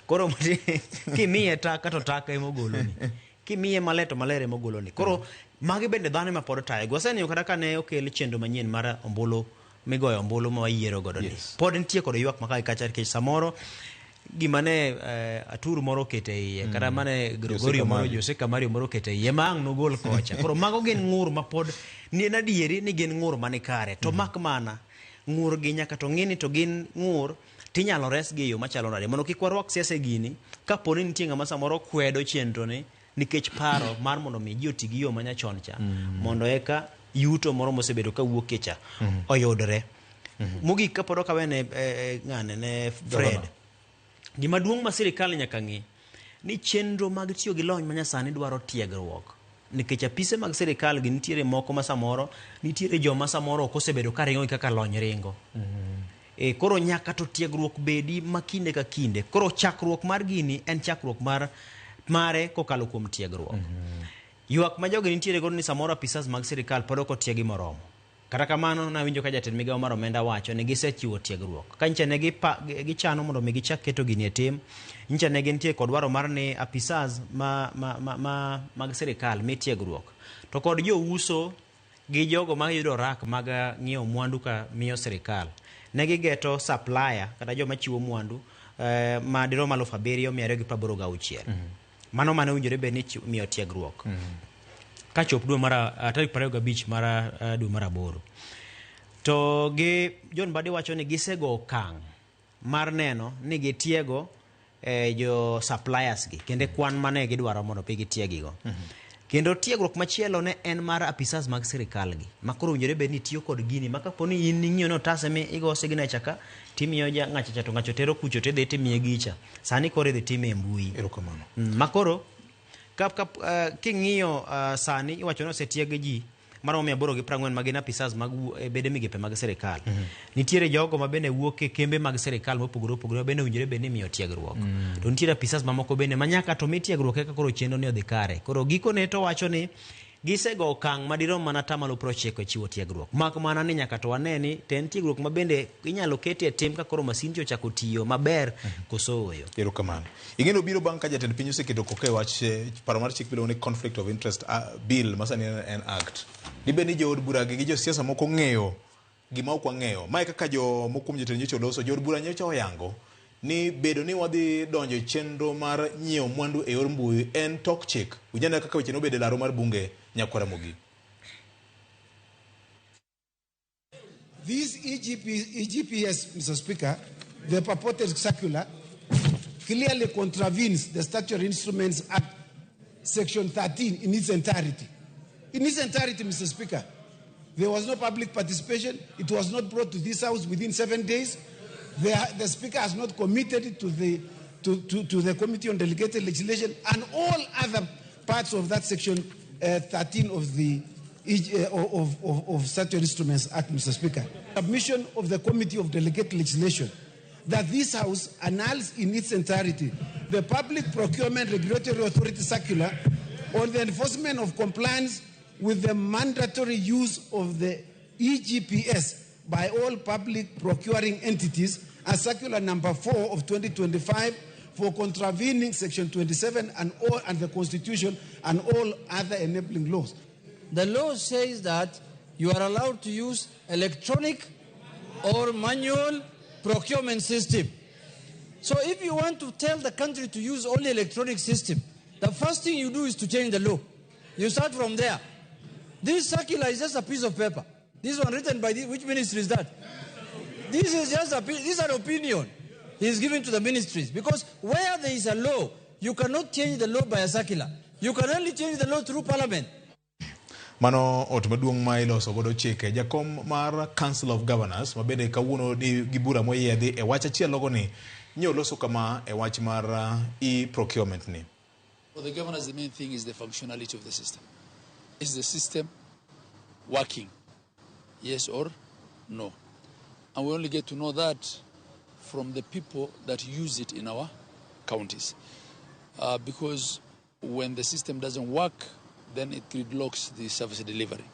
Koro kimiye taka to taka emogoloni. Kimiye maler to maler emogoloni. Koro magi bende dhano ema pod tayo. Waseneno kata kane okel chenro manyien mar ombulu migoyo ombulu ma wayiero godo ni. Pod nitie kod ywak ma kae kacha nikech samoro gima ne Aturu moro okete iye kata mane Gregorio moro Jose Kamario moro okete iye ma ang' nogol kocha. Koro mago gin ng'ur ma pod ni en adieri ni gin ng'ur mani kare. To mak mana ng'ur gi nyaka to ng'i ni to gin ng'ur tinyalo resgi e yo machalo nade mondo kik warwak siasa e gini kapo ni nitie ng'ama samoro kwedo chenro ni nikech paro mar mondo mi ji oti gi yo manyachon cha mondo eka yuto moro mosebedo ka wuok e cha oyudre. Mogik kapod ok awene ng'ane ne Fred. Gima duong' ma sirikal nyaka ng'i ni chenro mag tiyo gi lony manyasani dwaro tiegruok. Nikech apise mag sirikal gi nitiere moko ma samoro nitiere joma samoro ok osebedo ka ringo gi kaka lony ringo. Koro nyaka to tiegruok bedi ma kinde ka kinde. Koro chakruok mar gini en chakruok mar mare kokalo kuom tiegruok. Ywak ma jogi nitiere godo ni samoro apisas mag sirikal pod ok otiegi moromo. Kata kamano nawinjo ka jatend migawo mar omenda wacho ni gisechiwo tiegruok. Ka nyicha ne gichano mondo mi gichak keto gini e tim, nyicha ne gintie kod dwaro mar ni apisas mag sirikal mi tiegruok. To kod jouso gi jogo ma yudo rak mag ng'iewo mwandu ka miyo sirikal. Ne gigeto supplier kata joma chiwo mwandu ma dirom 7,286. Mano mane owinjore bed ni miyo tiegruok. Kachop dwe mar tarik 25 mar dwe mar 8. To gi John Mbadi wacho ni gisego okang' mar neno ni gitiego jo suppliers gi kendo kwan mane gidwaro mondo pi gitiegigo. Kendo tiegruok machielo ne en mar apisas mag sirikal gi ma koro owinjore bed ni tiyo kod gini ma kapo ni in ing'iyo ni otase mi igo signature ka timiyo ja ng'acha cha to ng'acho tero kucho tidhi timiye gicha. Sani koro idhi time e mbui. Erokamano. Ma koro king'iyo sani iwacho ni osetieg ji maromo 840 ma gin apisas mag bede migepe mag sirikal. Nitiere jogo ma bende wuok e kembe mag sirikal mopogore opogore ma bende owinjore bed ni imiyo tiegruok. To nitiere apisas mamoko bende ma nyaka to mi tiegruok eka koro chenro ni odhi kare. Koro gikone to wacho ni gisego okang' madirom mana 90% e chiwo tiegruok. Mak mana ni nyaka to wane ni to en tiegruok ma bende inyalo keti e tim ka koro masin ochako tiyo maber koso ooyo. Erokamano. Ing'eno biro bang' ka jatend piny oseketo koka e wach paro mar chik miluongo ni Conflict of Interest Bill ma sani en act. Dibed ni jood bura gi josiasa moko ong'eyo gima ok wang'eyo. Mae kaka jo moko kuom jotend nyocha oloso, jood bura nyocha oyango ni bedo ni wadhi donjo e chenro mar nyiewo mwandu e yor mbui en tok chik. Winj ane kaka weche nobedo e laro mar bunge nyakwara Mogi. This EGPS, Mr. Speaker, the purported circular, clearly contravenes the Statutory Instruments Act, Section 13, in its entirety. In its entirety, Mr. Speaker, there was no public participation. It was not brought to this House within 7 days. The Speaker has not committed it to the Committee on Delegated Legislation and all other parts of that Section 13 of the of Statutory Instruments Act, Mr. Speaker. Submission of the Committee of Delegated Legislation that this House annuls in its entirety the Public Procurement Regulatory Authority Circular on the enforcement of compliance with the mandatory use of the EGPS by all public procuring entities as Circular Number 4 of 2025 for contravening Section 27 and the Constitution and all other enabling laws. The law says that you are allowed to use electronic or manual procurement system. So if you want to tell the country to use only electronic system, the first thing you do is to change the law. You start from there. This circular is just a piece of paper. This one written by the, which ministry is that? This is just a, this is an opinion he is giving to the ministries. Because where there is a law, you cannot change the law by a circular. You can only change the law through parliament. Mano ot maduong' ma iloso godo chike. Jakom mar Council of Governors ma bende kawuono ni gi bura moyiedhi e wach achiel logo ni nye oloso kama e wach mar e-procurement ni. For the governors, the main thing is the functionality of the system. Is the system working? Yes or no? And we only get to know that from the people that use it in our counties. Because when the system doesn't work, then it gridlocks the service delivery.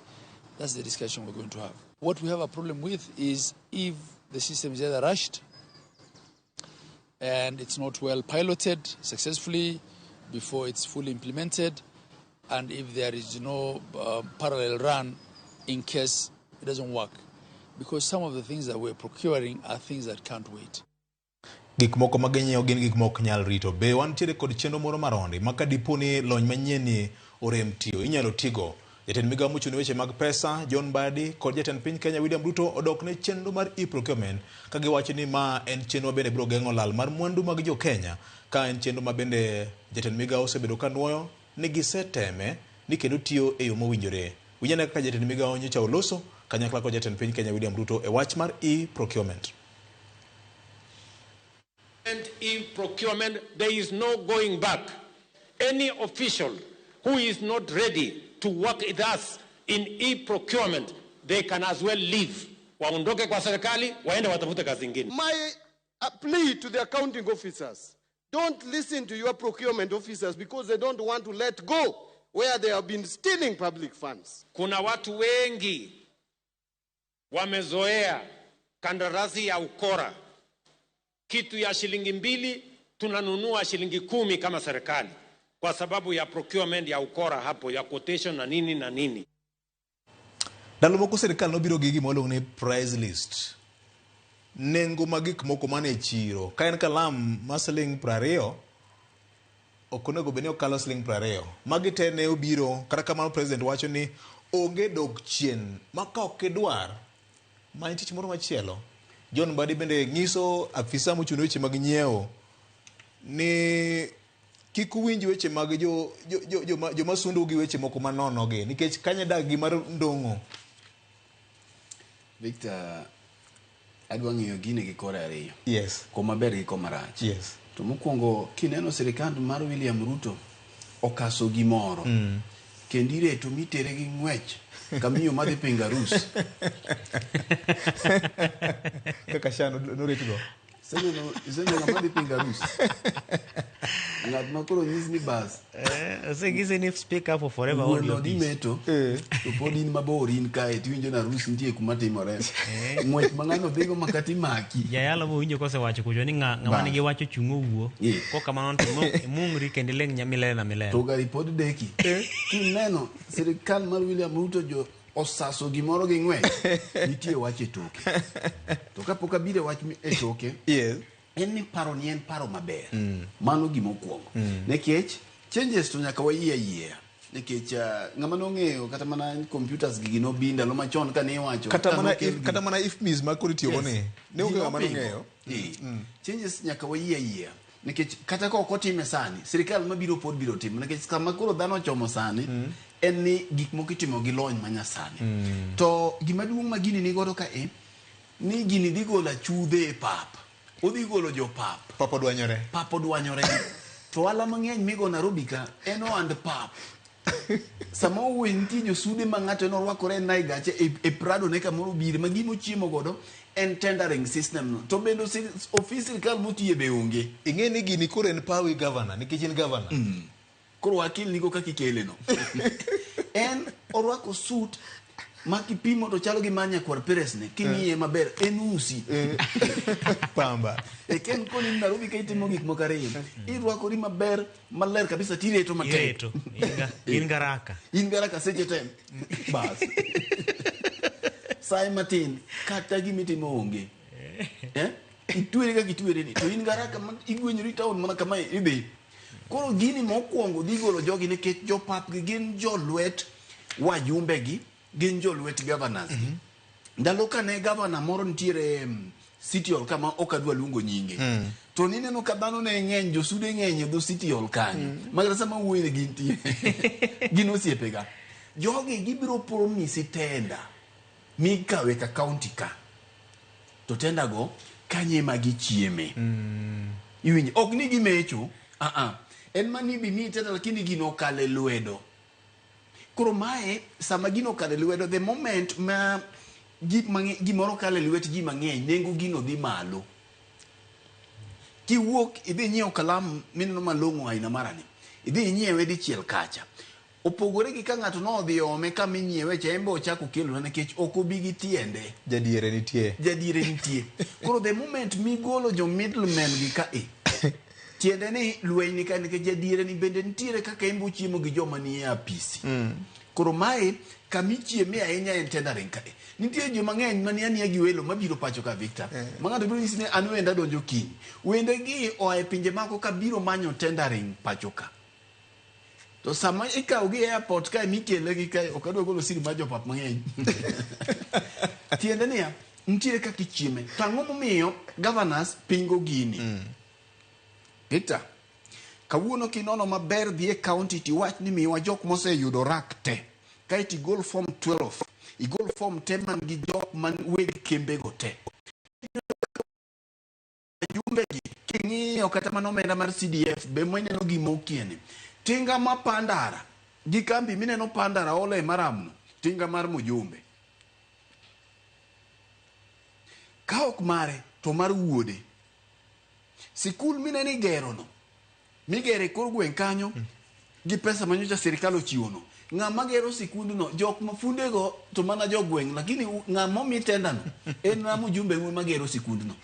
That's the discussion we're going to have. What we have a problem with is if the system is either rushed and it's not well piloted successfully before it's fully implemented, and if there is no parallel run in case it doesn't work. Because some of the things that we're procuring are things that can't wait. Gik moko ma ginyiewo gin gik mok nyal rito. Be wantiere kod chenro moro marondi ma ka dipo ni lony manyien ni orem tiyo inyalo tigo? Jatend migawo mochung' ne weche mag pesa John Mbadi kod jatend piny Kenya William Ruto odok ne chenro mar e-procurement ka giwacho ni ma en chenro ma bende biro geng'o lal mar mwandu mag jo Kenya, ka en chenro ma bende jatend migawo osebedo ka nuoyo ni giseteme ni kendo tiyo e yo mowinjore. Winjane kaka jatend migawo nyocha oloso kanyakla kod jatend piny Kenya William Ruto e wach mar e-procurement. And e-procurement, there is no going back. Any official who is not ready to work with us in e-procurement, they can as well leave. Waondoke kwa serikali, waende watafute kazi ingine. My plea to the accounting officers, don't listen to your procurement officers because they don't want to let go where they have been stealing public funds. Kuna watu wengi wamezoea kandarasi ya ukora. Kitu ya shilingi 2 tunanunua shilingi 10 kama serikali kwa sababu ya procurement ya ukora hapo ya quotation na nini na nini. Ndalo moko sirikal nobiro gi gima iluongo ni price list. Nengo mag gik moko mane chiro. Ka en kalam ma siling 20, ok onego bed ni okalo siling 20. Magi te ne obiro, kata kamano president wacho ni onge dok chien ma ka ok idwar, many tich moro machielo. John Mbadi bende nyiso afisa mochung' ne weche mag nyiewo ni kik uwinj weche mag jo, jo, jo, joma, joma sundo gi weche moko manono gi nikech kanyo dag gi mar ndong'o. Victor, adwa ng'iyo gini gi kore ariyo. Yes. Koma ber gi koma rach. Yes. To mokwongo kineno sirikand mar William Ruto okaso gimoro. Kendo ireto mitere gi ng'wech kamiyo madhi pingo arus. Kaka sha noretgo. Iseneno ng'ama dhi pingo arus. Ng'at ma koro nyis ni bas. Oseng'isi ni speak up forever hold your Wuon odi peace. meto to pod in mabor in kae tiwinjo ni arus nitie kuma timore. Ng'wech ma ng'ano dhigo ma kata imaki. Jayalo mowinjo kosewacho kucho ni ng'ama Ba. nigi wach ochung' owuo. Kokamano to imungri kendo ileng' milele na milele. To gari pod deki. Kineno sirikal mar William Ruto jo osaso gimoro gi ng'wech, nitie wach e toke. To kapok abiro e wach e toke, yes. En ni paro ni en paro maber. Mano gima okuongo. Nikech changes to nyaka wayie ayiea. Nikech ng'ama nong'eyo kata mana computers gigi nobi ndalo machon kane iwacho. Kata mana kanokel if, gigi. kata mana IFMIS ma koro itiyogo ni ne onge Ji ng'ama nopingo. nong'eyo. Changes nyaka wayie ayiea. Nikech kata ka ok otime sani, sirikal mabiro pod biro timo. Nikech kama koro dhano ochomo sani, en ni gik moko itimo gi lony manyasani. To gima duong' ma gini nigodo ka e, ni gini dhi golo achudhe e pap. Odhi golo jopap. Pap odwanyore. Pap odwanyore. To ohala mang'eny migo Nairobi ka en ohand pap. Sama owuoyo nitie josude ma ng'ato en orwakore en e gache e Prado ne kamoro obire ma gima ochiemo godo en tendering system no. To bende ofis sirikal motiye be onge. Ing'e ni gini koro en pawi governor nikech en governor. Koro wakil nigo kaka ikele no. En orwako suit ma kipimo to chalo gi mar nyakwar Peres ne king'iye maber en usi. Pamba. E ken koni in Nairobi ka itimo gik moko ariyo. Irwakori maber maler kabisa tireto matek. Ireto. In garaka. In garaka seche te. Bas. Sae matin kata gimitimo onge. Eh? Itwere kaka itwere ni to in garaka ma igwenyori town mana kamae idhi. Koro gini mokwongo dhi golo jogi nikech jopap gi gin jolwet wajumbe gi, gin jolwet governors gi. Ndalo kane gavana moro nitiere City Hall kama ok adwa luongo nyinge. To nineno ka dhano ne ng'eny, josude ng'eny e dho City Hall kanyo. Ma kata sama wuoye gintie. Gin osiepega. Jogi gibiro promise tender mikawe ka county ka. To tender go kanye ema gichieme. Iwinjo? Ok ni gimecho. En mani bi miyi tender lakini gino okalo e lwedo. Koro mae sama gino okalo e lwedo, the moment ma gik mang'eny gimoro kalo e lwet ji mang'eny, nengo gino dhi malo. Kiwuok idhi nyiewo kalam mineno malong'o aina marani, idhi inyiewe dichiel kacha. Opogore gi ka ng'ato nodhi ome kama inyiewe cha, en be ochako okelona nikech ok obi gi tiende. Jadiere nitie. Jadiere nitie. Koro the moment migolo jo middlemen gi ka e, tiende ni lweny ni ka nikech jadiere ni bende nitiere kaka en be ochiemo gi joma nie apisi. Koro mae kamichieme ahinya en tendering kae. Nitie joma ng'eny mani aniya gi welo mabiro pacho ka Victor. Ma ng'ato biro nyisi ni an wenda donjo kiny. Wende gi oa e pinje mako ka biro manyo tendering pacho ka. To sama ikawo gi airport kae mikele gi kae ok adwa golo siri mar jopap mang'eny. Tiende niya, nitiere kaka ichieme. To ang'o momiyo governors pingo gini? Victor, kawuono kinono maber dhi e county tiwach ni miwa jok moseyudo rak te. Kaeto igol form 12, igol form te man gi jok man weg kembego te. Jumbe gi king'iyo kata mana omenda mar CDF be mineno gima okieni. Tinga ma Pandara gi kambi mineno Pandara olo e maramno, tinga mar Mujumbe. Ka ok mare to mar wuode. Sikul mineno igerono, migero e kor gweng' kanyo gi pesa manyocha sirikal ochiwono. Ng'ama gero sikundno, jok ma fundego to mana jogweng', lakini ng'ama omi tendano en ma mjumbe ema gero sikundno.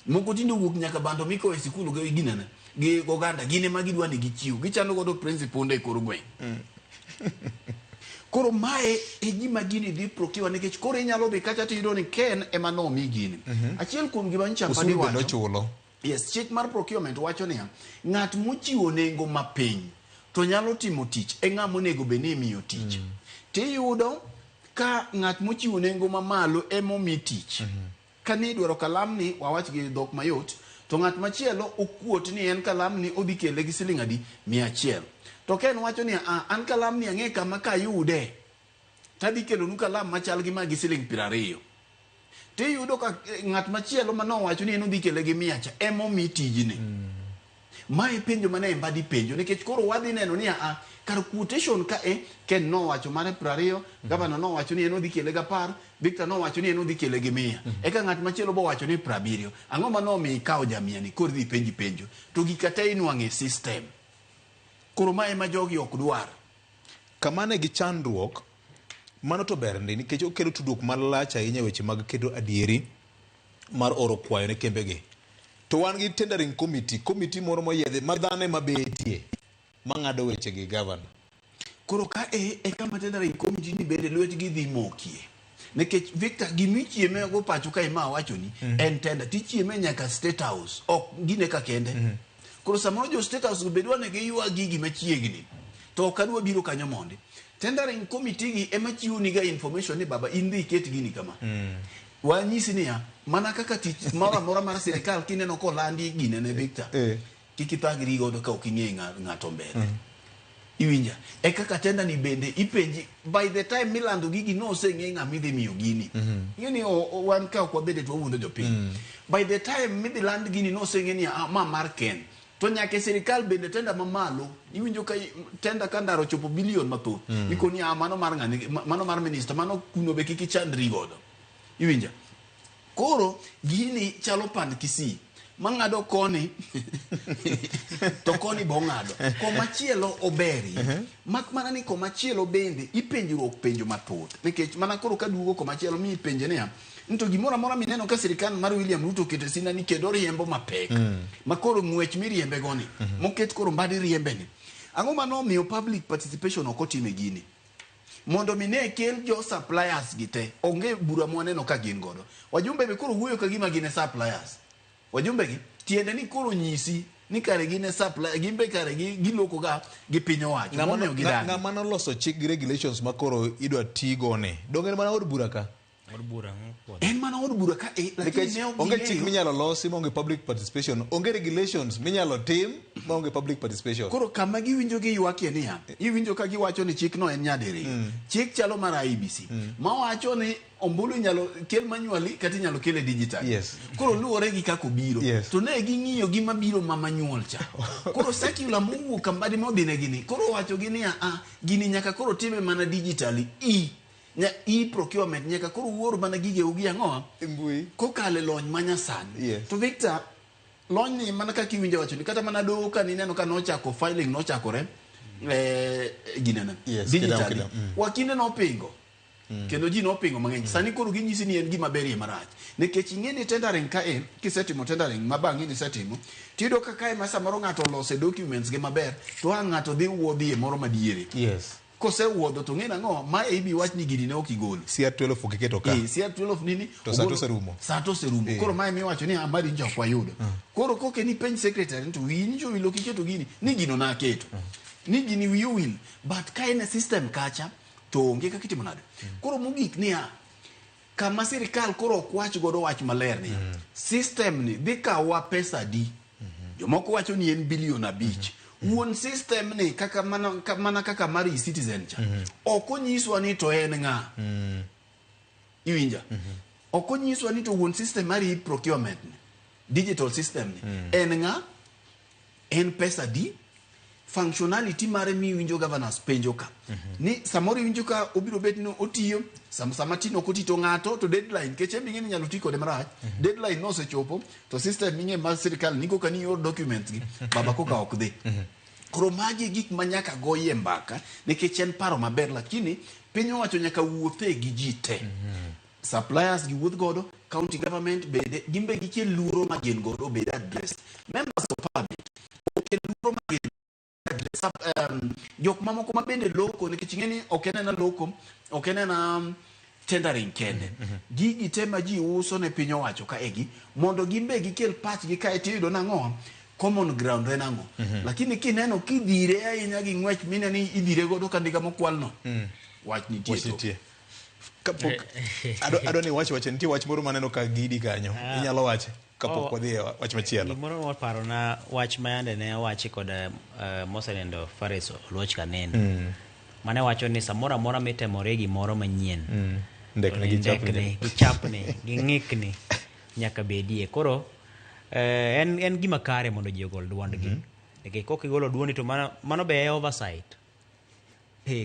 Moko tinde owuok nyaka bando mikowo e sikul gi ginene, gi oganda, gin ema gidwa ni gichiw. Gichando godo principal e kor gweng'. Koro mae e gima gini dhi procure nikech koro inyalo dhi kacha tiyudo ni Ken ema nomi gini. Achiel kuom gima nyicha Osuru Mbadi bende wacho. ochulo. Yes, chik mar procurement wacho niya, ng'at mochiwo nengo mapiny to nyalo timo tich e ng'ama onego bed ni imiyo tich. Tiyudo ka ng'at mochiwo nengo mamalo ema omi tich. Ka ni idwaro kalamni, wawach gi dhok mayot, to ng'at machielo okuot ni en kalamni odhi kele gi siling adi? 100. To ka en wacho ni ah, an kalamni ang'e kama kayude, tadhi kelonu kalam machal gi ma gi siling 20. Tiyudo ka ng'at machielo manowacho ni en odhi kele gi 100 cha ema omi tijni. Mae penjo mane Mbadi penjo nikech koro wadhi neno ni a kar quotation ka e Ken nowacho mare 20, gavana nowacho ni en odhi kele gi 10, Victor nowacho ni en odhi kele gi 100. Eka ng'at machielo bowacho ni 70. Ang'o ma nomiyo ikawo jamia ni koro idhi penji penjo? To gika te inwang'o e system. Koro mae ema jogi ok dwar. Kama ne gi chandruok, mano to ber ndi nikech okelo tudruok malach ahinya e weche mag keto adieri mar oro kwayo ne kembegi. To wan gi tendering committee, committee moro moyiedhi ma dhano ema betie mang'ado weche gi gavana. Koro ka e e kama tendering committee ni bende lwetgi dhi mokie. Nikech Victor gimichieme go pacho kae ma awachoni en tender tichieme nyaka State House ok gine ka kende. Koro samoro jo State House go be dwa ni giywa gigi machiegni to ok adwa biro kanyo mondi. Tendering committee gi ema chiwo niga information ni baba in dhi iket gini kama. Wanyisi niya, mana kaka tich moro amora mar sirikal kineno kolandi ginene Victor, kik ithagri godo ka ok ing'e ng'ato mbele. Iwinja? E kaka tenda ni bende ipenji by the time milando gigi noseng'e ng'ama idhi miyo gini. Ing'e ni wan ka ok wabede to wawuondo jopiny. By the time midhi land gini noseng'e ni ah, ma mar Ken. To nyaka e sirikal bende tenda mamalo iwinjo ka tenda ka ndara ochopo bilion mathoth. Ikoni ah, mano mar ng'ani, mano mar minister, mano kuno be kik ichandri godo. Iwinja? Koro gini chalo pand Kisii mang'ado koni to koni be ong'ado. Komachielo oberi, mak mana ni komachielo bende ipenjruok penjo mathoth. Nikech mana koro kaduogo komachielo mi ipenje niya, ni to gimoro amora mineno ka sirikal mar William Ruto oketo e sinani kendo riembo mapek. Ma koro ng'wech miriembe go ni, moket koro Mbadi riembe ni. Ang'o manomiyo public participation ok otim e gini? Mondo mi ne kel jo suppliers gi te, onge bura mwaneno ka gin godo. Wajumbe be koro wuoyo ka gima gin e suppliers. Wajumbe gi, tiende ni koro nyisi ni kare gin e supplier, gin be kare giloko ga gi piny owacho. Momiyo gidagi. Ng'ama noloso chik gi regulations ma koro idwa tigo ni, donge en mana od bura ka? Od bura mm, En mana od bura ka e, lakini Nikech ne ok onge ging'eyo- chik minyalo losi maonge public participation, onge regulations minyalo tim maonge public participation. Koro kama giwinjo giywakie niya, iwinjo ka giwacho ni chikno en nyadiriyo. Chik chalo mar IEBC mawacho ni ombulu inyalo kel manually kata inyalo kele digital. Yes. Koro luwore gi kaka obiro. To ne ging'iyo gima biro ma manual cha. Koro circular mowuok kambadi modhinegi ni koro wacho gi niya, ah, gini nyaka koro time mana digitally e nya e-procurement nyaka koro uor mana gigeu gi ang'owa kokalo e lony manyasani. Yes. To Victor, lony ni mana kaka iwinjo wacho ni kata mana doho ka nineno ka nochako filing nochakore eh, ginene Yes, digitally. kidam, kidam, mm. Wakinde nopingo kendo ji nopingo mang'eny sani koro ginyisi ni en gima berie marach nikech ing'e ni tendering kae kisetimo tendering ma bang'e nisetimo tiyudo ka kae ma samoro ng'ato olose documents ge maber to ang' ng'ato dhi wuodhie moro madiere Yes. kosewuodho to ng'e nang'o ma ibi wach ni gini ne ok igolo CR12 ok iketo ka. Eh, CR12 nini To saa to ogolo- oserumo. saa to oserumo Eh. koro mae miwacho ni ah, mari njo ok wayudo koro koke ni penj secretary to wiyi nyicho wil ok iketo gini ni gino naketo ni gini wiyi owil but ka en e system kacha to onge kaka itimo nade koro mogik niya kama sirikal koro ok wach godo wach maler niya system ni dhi kawowa pesa adi jomoko wacho ni en bilion 5 wuon system ni kaka mana, ka, mana kaka mar e-citizen cha ok onyiswa ni to en ng'a iwinja ok onyiswa ni to wuon system mar e-procurement ni digital system ni en ng'a en pesa di functionality mare miwinjo governors penjo ka ni samoro iwinjo ka obiro bet ni otiyo sam, sama tin ok oti to ng'ato to deadline nikech en bing'e ni inyalo ti kode marach deadline nosechopo to system ming'e mar sirikal ni koka ni ior documents gi baba koka ok dhi koro magi e gik ma nyaka goyie mbaka nikech en paro maber lakini piny owacho nyaka wuothe gi ji te suppliers gi wuoth godo county government bende gin be gikel luoro ma gin godo obed addressed members of parliament okel luoro ma gin address jok mamoko ma bende loko nikech ing'e ni ok en ena loko ok en ena tendering kende gigi te ma ji uso ne piny owacho kaegi mondo gin be gikel pachgi kae tiyudo nang'o common ground en ang'o lakini kineno kidhire ahinya gi ng'wech mineno ni idhire godo ka ndiga mokwalno wach nitie Wach to. nitie. Kapok adwa adwa ni iwach wache nitie wach moro maneno ka gidi kanyo. Ah. Inyalo wache kapok Oh. wadhi e wach machielo. Gimoro noparona wach ma yande ne owachi kod mosenindo Faris Oluoch Kaneno. Mane wacho ni samoro amora mitemore gimoro manyien. Ndekni to gi chapni. ndekni gi chapni gi ng'ikni nyaka bedie. Koro en gima kare mondo ji ogol duondgi. Nikech kok igolo duondi to mano be e oversight.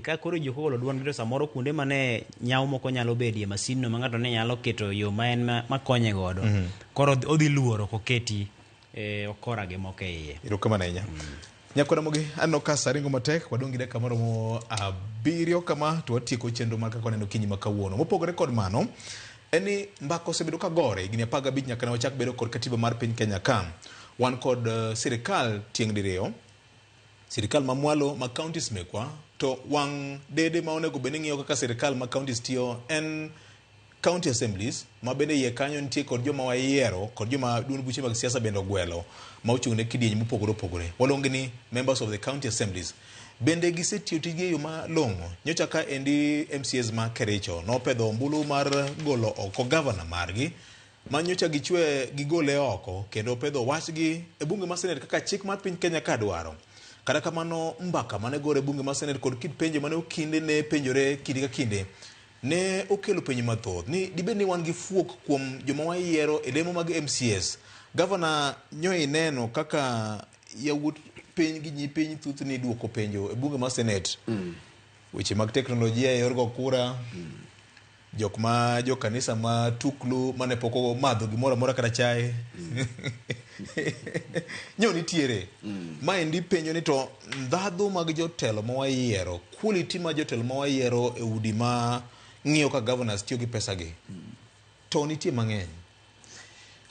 Ka koro ji ok ogolo duondgi to samoro kuonde mane nyawo moko nyalo bedie masin no ma ng'ato ne nyalo keto yo ma en makonye godo. Koro odhi luoro koketi okora gi moko e iye. Erokamano ahinya. Nyakwara Ramogi, aneno ka sa ringo matek, wadong' gi dakika maromo 7 kama to watieko chenro mar kaka waneno okinyi ma kawuono. Mopogore kod mano, en ni mbaka osebedo ka gore higni 15 nyaka ne wachak bedo kod katiba mar piny Kenya ka. Wan kod sirikal tieng' diriyo, sirikal mamwalo ma counties mekwa, to wang' dede ma onego bed ni ng'iyo kaka sirikal ma counties tiyo en county assemblies ma bende iye kanyo nitie kod joma wayiero kod joma duond buche mag siasa bende ogwelo ma ochung' ne kidieny mopogore opogore. Waluongo ni members of the county assemblies. Bende gisetiyo tijgi e yo malong'o. Nyocha ka endi MCAs ma Kericho nopedho ombulu mar golo oko gavana margi ma nyocha gichwe gigole oko kendo pedho wachgi e bunge mar Senate kaka chik mar piny Kenya ka dwaro. Kata kamano mbaka mane gore e bunge mar Senate kod kit penjo mane okinde ne penjore kinde ka kinde ne okelo penjo mathoth ni dibed ni wan gi fuok kuom joma wayiero e lemo mag MCAs. Gavana nyo ineno kaka yawuot piny gi nyi piny thothne duoko penjo e bunge mar Senate. Weche mag teknolojia e yor go kura, jok ma jo kanisa ma tuklu mane pok omadho gimoro amora kata chae. Nyo nitiere. Maendi penjo ni to ndhadhu mag jotelo ma wayiero, quality mar jotelo ma wayiero e udi ma ng'iyo ka governors tiyo gi pesa gi. To nitie mang'eny.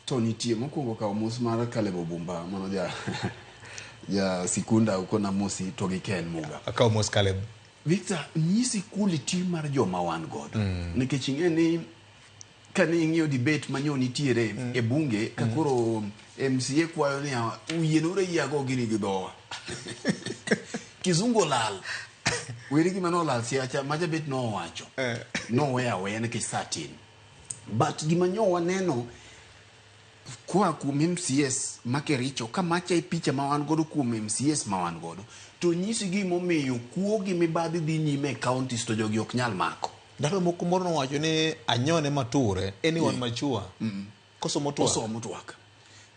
To nitie mokwongo kawo mos mar Caleb Obumba mano ja sikunda ukona mosi to gi Ken Muga. Akawo mos Caleb. Victor, nyisi quality mar joma wan godo. Nikech ing'e ni kane ing'iyo debate manyo nitiere e bunge ka koro MCA kwayo ni uyienore yie ago gini gi dhowa. Kizungu olal. Weri gima nolal siacha macha bet nowacho. Noweyo aweya nikech sa tin. But gima nyo waneno koa kuom MCS ma Kericho ka macha e picha ma wan godo kuom MCS ma wan godo to nyisi gimomiyo kuo gi mibadhi dhi nyime e counties to jogi ok nyal mako. Ndalo moko moro nowacho ni anyone mature anyone mature kosomo twak. Osomo twak.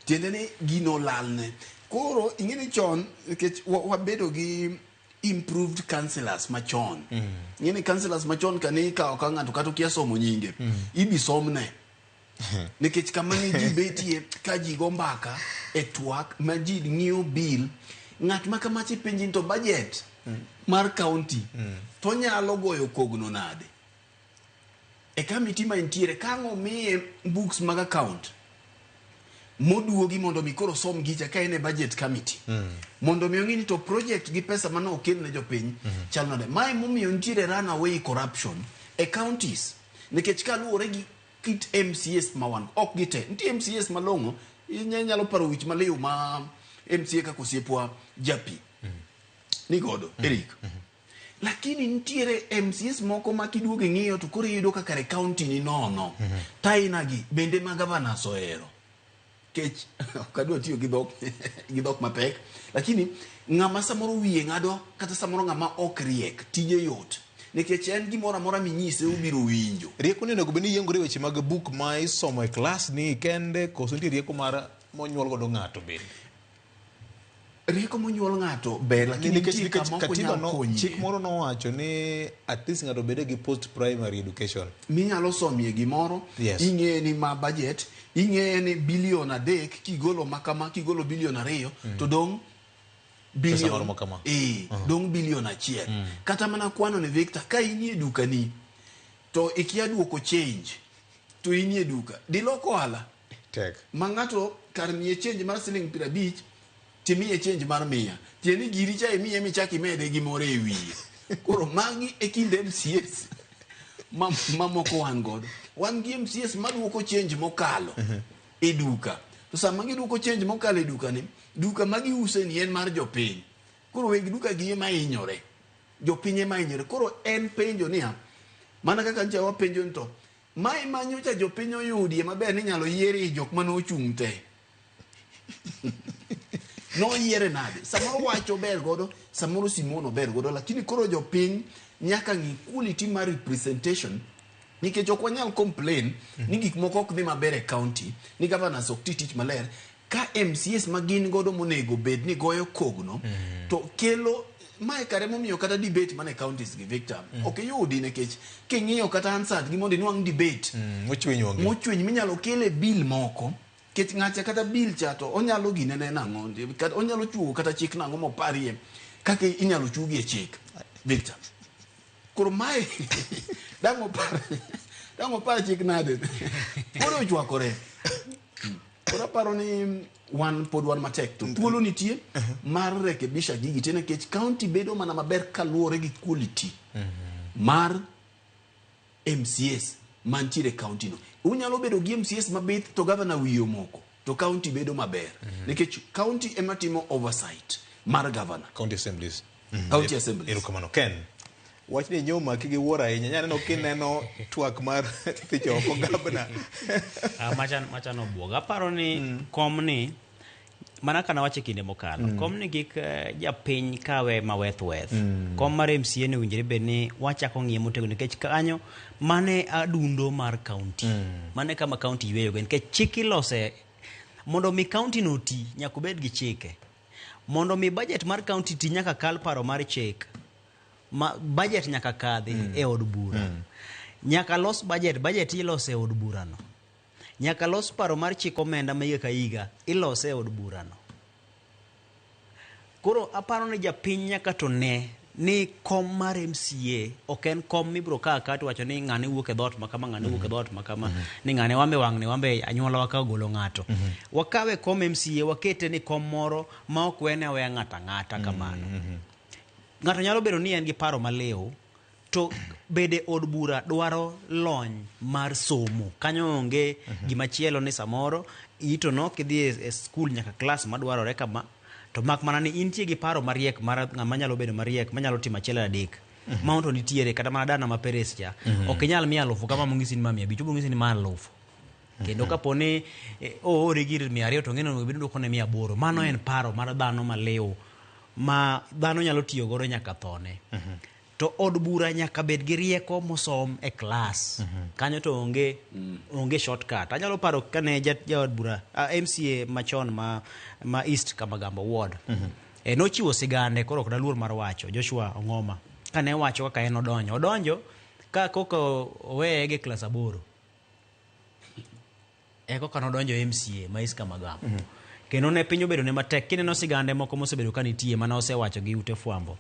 Tiende ni gino olalne. Koro ing'e ni chon nikech wabedo gi improved councillors machon. Ing'e ni councillors machon ka ne ikawo ka ng'ato kata okia somo nyinge, ibi somne. Nikech kama ne ji betie ka ji go mbaka e twak ma ji ng'iyo bill, ng'at ma kamacha ipenji ni to budget mar county to onyalo goyo kogno nade? E kamiti ma entiere ka ang' omiye books mag account moduogi mondo mi koro som gicha ka en e budget committee mondo mi ong'i ni to project gi pesa mane okel ne jopiny chal nade. Mae momiyo nitiere runaway corruption e counties nikech kaluwore gi kit MCAs ma wan ok gite nitie MCAs malong'o inyalo paro wich maliw ma MCA kaka osiepwa Japi ni godo Eric. Lakini nitiere MCAs moko ma kiduogo ing'iyo to koro iyudo ka kare county ni nono. Taina gi bende ma governors ohero. Kech ok adwa tiyo gi dhok gi dhok mapek lakini ng'ama samoro wiye ng'ado kata samoro ng'ama ok riek tije yot nikech en gimoro amora minyise obiro winjo. Rieko ni onego bed ni yiengore weche mag buk ma isomo e klas ni kende koso nitie rieko mar monyuol godo ng'ato bende? Rieko monyuol ng'ato ber lakini nitie kama ok onyal konyi. Chik moro nowacho ni at least ng'ato obede gi post primary education. Minyalo somie gimoro, ing'eye ni ma budget, ing'eye ni bilion 3 kigolo makama, kigolo bilion 2 to dong' bilion dong' bilion 1. Kata mana kwano ni Victor, ka inie dukani to ikia duoko change to inie duka, dilok ohala. Tek. Ma ng'ato kar miye change mar siling 50 timiye change mar 100. Tiende ni giri cha imiye michak imede gimoro e wiye. Koro magi e kind MCAs mamoko wan godo. Wan gi MCAs maduoko change mokalo e duka. To sama giduoko change mokalo e duka ni, duka ma giuse ni en mar jopiny. Koro weg duka gi ema hinyore. Jopiny ema hinyore. Koro en penjo niya, mana kaka ncha wapenjo ni to mae manyocha jopiny oyudie maber ni inyalo yiere jok mane ochung' te. Noyiere nade? Samoro wacho ber godo, samoro Simon ber godo, lakini koro jopiny nyaka ng'i quality mar representation nikech ok wanyal complain ni gik moko ok dhi maber e county, ni governors ok ti tich maler, ka MCAs ma gin godo monego bed ni goyo kogno to kelo mae kare momiyo kata debate mane counties gi Victor ok iyudi nikech king'iyo kata Hansard gi mondo inwang' debate mochwiny minyalo kele bill moko kech ng'acha kata bill cha to onyalo ginene nang'o onyalo chuogo kata chik nang'o moparie kaka inyalo chuogi e chik Victor. Koro mae dang' opar chik nade koro ochwakore. Koro aparo ni wan pod wan matek to thuolo nitie mar rekebisha gigi te nikech county bedo mana maber kaluwore gi quality mar MCAs mantiere e county no. Unyalo bedo gi MCAs mabith to governor wiye omoko to county bedo maber nikech county ema timo oversight mar governor. County assemblies. County assemblies. Erokamano Ken. Wach ni nyoma kigi wuoro ahinya. Nyaneno kineno twak mar thicho oko gavana. Machano buoga. Aparo ni kom ni mana kana wache kinde mokalo. Kom ni kik japiny kawe maweth weth. Kom mar MCA ne winjore bed ni wachako ng'iye motegno nikech kanyo mane adundo mar county. Mane kama county yweyogo nikech chik ilose mondo mi county no ti nyaka obed gi chike. Mondo mi budget mar county ti nyaka kal paro mar chik. Ma budget nyaka kadhi e od bura. Nyaka los budget, budget ilose e od bura no. Nyaka los paro mar chik omenda ma higa ka higa ilose e od bura no. Koro aparo ni japiny nyaka to ne ni kom mar MCA ok en kom mibiro kawo akawa to iwacho ni ng'ane wuok e dhoot ma kama, ng'ane wuok e dhoot ma kama, ni ng'ane wambe wang'ni wambe anyuola wa ka ogolo ng'ato. Wakawe kom MCA wakete ni kom moro ma ok wene aweya ng'ato ang'ata kamano. Ng'ato nyalo bedo ni en gi paro maliw to bede od bura dwaro lony mar somo. Kanyo onge gimachielo ni samoro ito no kidhi e skul nyaka klas madwarore kama to mak mana ni intie gi paro mariek mar ng'ama nyalo bedo mariek manyalo timo achiel adek. Mano to nitiere kata mana dana ma Peres cha. Ok inyal miya alufu kama mong'isi ni ma 500, obiro ng'isi ni ma alufu. Kendo kapo ni oori gir 200 to ng'eno onego bed ni idwokone 800. Mano en paro mar dhano maliw ma dhano nyalo tiyo godo nyaka thone. To od bura nyaka bed gi rieko mosom e klas. Kanyo to onge shortcut. Anyalo paro kane jaod bura MCA machon ma East Kamagambo Ward. Nochiwo sigande koro ok daluor mar wacho Joshua Ong'oma. Kane wacho kaka en odonjo. Odonjo ka koka oweye gi klas 8. Eko kane odonjo MCA ma East Kamagambo. Kendo ne piny obedo ne matek. Kineno sigande moko mosebedo ka nitie mana osewacho gi ute fwambo.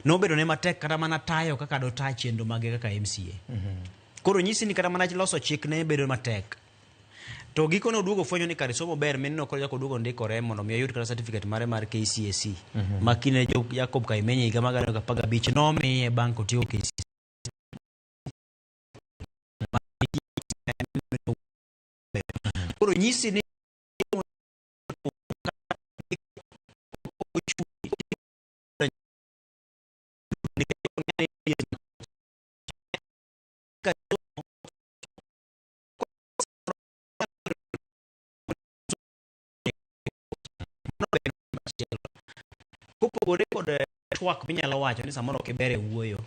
Nobedo ne matek kata mana tayo kaka dota chenro mage kaka MCA. Koro nyisi ni kata mana loso chik ne bedo matek. To gikone oduogo fwenyo ni kare somo ber mineno koro chako oduogo ndikore mondo mi oyud kata certificate mare mar KCSE. Ma kine Jacob Kaimenyi higa mar 2015 nomiye bang' kotieko KCSE. Koro nyisi ni kopogore kod twak minyalo wacho ni samoro ok iber e wuoyo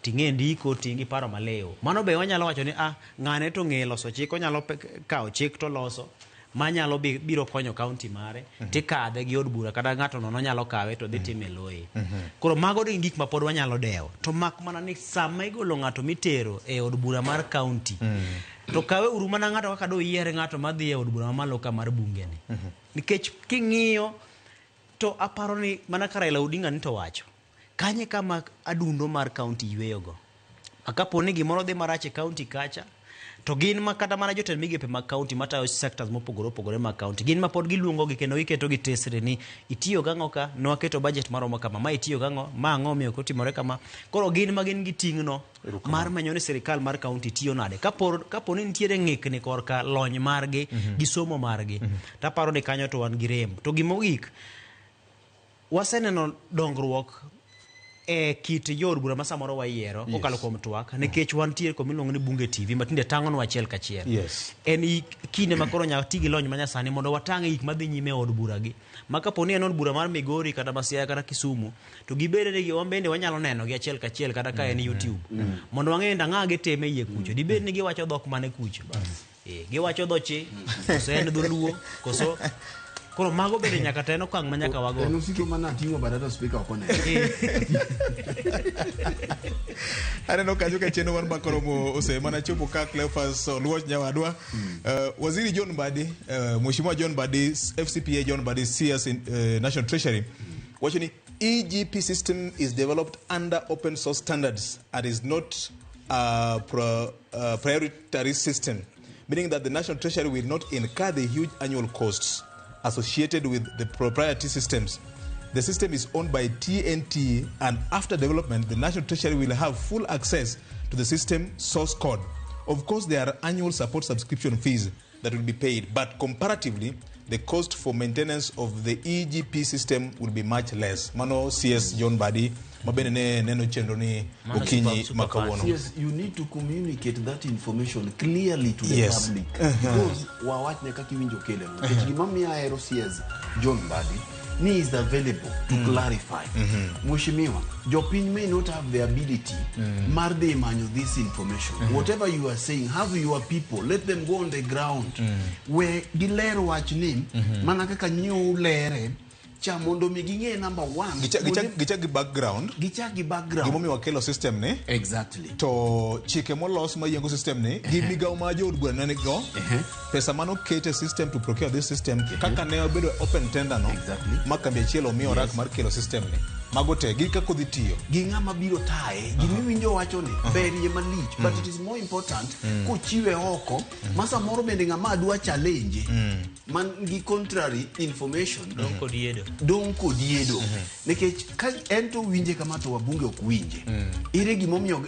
ting'e ndiko ting' gi paro maliw mano be wanyalo wacho ni ng'ane to ng'e loso chik onyalo kawo chik to loso manyalo biro konyo kaunti mare tikadhe gi od bura kata ng'ato nono nyalo kawe to dhi time loye. Koro mago gin gik ma pod wanyalo dewo to mak mana ni sama igolo ng'ato mitero e od bura mar kaunti to kawe uru mana ng'ato kaka do yier ng'ato madhi e od bura mamalo ka mar bunge ni. Nikech king'iyo to aparo ni mana ka Raila Odinga ni to wacho kanye kama adundo mar kaunti yweyogo. Kapo ni gimoro dhi marach e kaunti kacha to gin ma kata mana jotend migepe mag kaunti matayo sectors mopogore opogore mag kaunti gin ma pod giluongo gi kendo giketo gi tesre ni itiyo gang'o ka nwaketo budget maromo kama ma itiyo gang'o ma ang'o omiyo ok otimore kama. Koro gin ma gin gi ting'no mar menyo ni sirikal mar kaunti tiyo nade kapo ni nitiere ng'ikni korka lony margi gi somo margi taparo ni kanyo to wan gi rem. To gimogik waseneno dongruok e kit jood bura ma samoro wayiero kokalo kuom twak nikech wantiere kod miluongo ni Bunge TV ma tinde tang'onwa achiel kachiel. En kinde ma koro nyaka ti gi lony ma nyasani mondo watang' gik madhi nyime e od bura gi. Ma kapo ni en od bura mar Migori kata Siaya kata Kisumu to gibede ni wan bende wanyalo neno gi achiel kachiel kata ka en YouTube. Mondo wang'e ni ang'o gitime iye kucho. Dibed ni giwacho dhok mane kucho. Giwacho dhochi koso en dholuo koso koro mago bende nyaka to en okang' ma nyaka wago. En osiko mana ating'o bada to speaker ok oneno. Aneno kanyo ka chenro mar mbaka oromo ose mana chopo ka Cleophas Oluoch nyawadwa. Waziri John Mbadi, Mheshimiwa John Mbadi, FCPA John Mbadi, CS in, National Treasury, wacho ni EGP system is developed under open source standards and is not a proprietary system, meaning that the National Treasury will not incur the huge annual costs associated with the proprietary systems. The system is owned by TNT, and after development, the National Treasury will have full access to the system source code. Of course, there are annual support subscription fees that will be paid, but comparatively, the cost for maintenance of the EGP system will be much less. Mano CS John Mbadi, mabende ne neno chenro ni okinyi ma kawuono. Yes, you need to communicate that information clearly to the public. Because wawachne kaka iwinjo kele. Nikech gima miyo ahero CS John Mbadi ni is available to clarify. Mheshimiwa, jopiny may not have the ability mar dhi manyo this information. Whatever you are saying, have your people, let them go on the ground. We giler wach ni, mana kaka nyo lere, cha mondo mi ging'e number one. Gichak gi background. Gichak gi background. Gimomiyo wakelo system ni. Exactly. To chike molos mayiengo system ni, gi migawo ma jood bura ne nigo, pesa mano kete system to procure this system, kaka ne obedo open tender no, ma kambi achiel omiyo rak mar kelo system ni. Mago te, gi kaka odhi tiyo. Gi ng'ama biro taye, gimiwinjo wacho ni, berie malich, but it is more important kochiwe oko, ma samoro bende ng'ama adwa challenge, man gi contrary information, Dong' kod yedo. Dong' kod yedo. Nikech ka en to winje kama to wabunge ok winje. Ere gimomiyo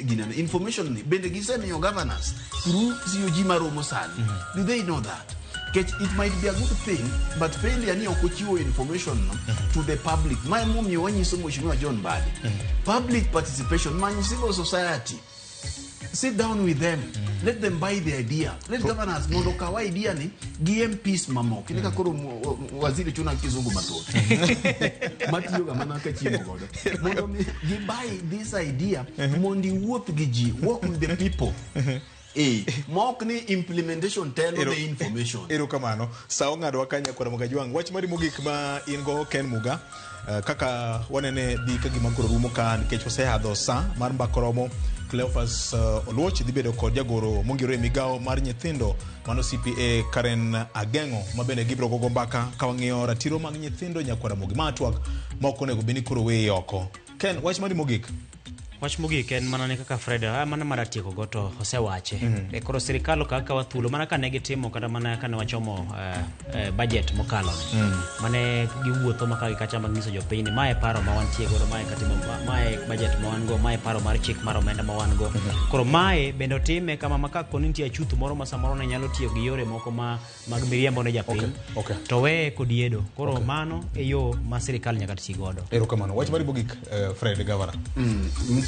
ginene information ni bende gisemiyo governors through COG maromo sani. Do they know that? Nikech it might be a good thing, but failure ni ok ochiwo information no to the public. Ma emomiyo wanyiso Mheshimiwa John Mbadi. Public participation, many civil society. Sit down with them. Let them buy the idea. Let governors mondo okaw idea ni gi MPs mamoko. Ine ka koro waziri chuna kizungu mathoth. Matiyoga mana ka chiemo godo. Mondo mi gi buy this idea mondo iwuoth gi ji, work with the people. Mok ni implementation telo ne information. Erokamano. Sa ong'adowa ka nyakwara Mogajwang'. Wach mari mogik ma in go Ken Muga, kaka wanene dhi ka gima koro rumo ka nikech wasehadho sa mar mbaka oromo. Cleophas Oluoch dhi bedo kod jagoro mongirore e migawo mar nyithindo mano CPA Karen Ageng'o ma bende gibiro gogo mbaka ka wang'iyo ratiro mag nyithindo nyakwara Ramogi. Ma twak ma ok onego bed ni koro weye oko. Ken, wach mari mogik. Wach mogik en mana ni kaka Fred, mana mar atieko go to osewache. E koro sirikal okaw akawa thuolo mana kane gitimo kata mana kane wachomo budget mokalo ni. Mane giwuotho maka gi kacha manyiso jopiny ni mae paro ma wantie godo, mae katiba, mae budget ma wan go, mae paro mar chik mar omenda ma wan go. Koro mae bende otime kama ma ka koni nitie achudh moro ma samoro ne nyalo tiyo gi yore moko ma mag miriambo ne japiny. To weye kod yedo. Koro mano e yo ma sirikal nyaka ti godo. Erokamano. Wach mari mogik, Fred Gavana.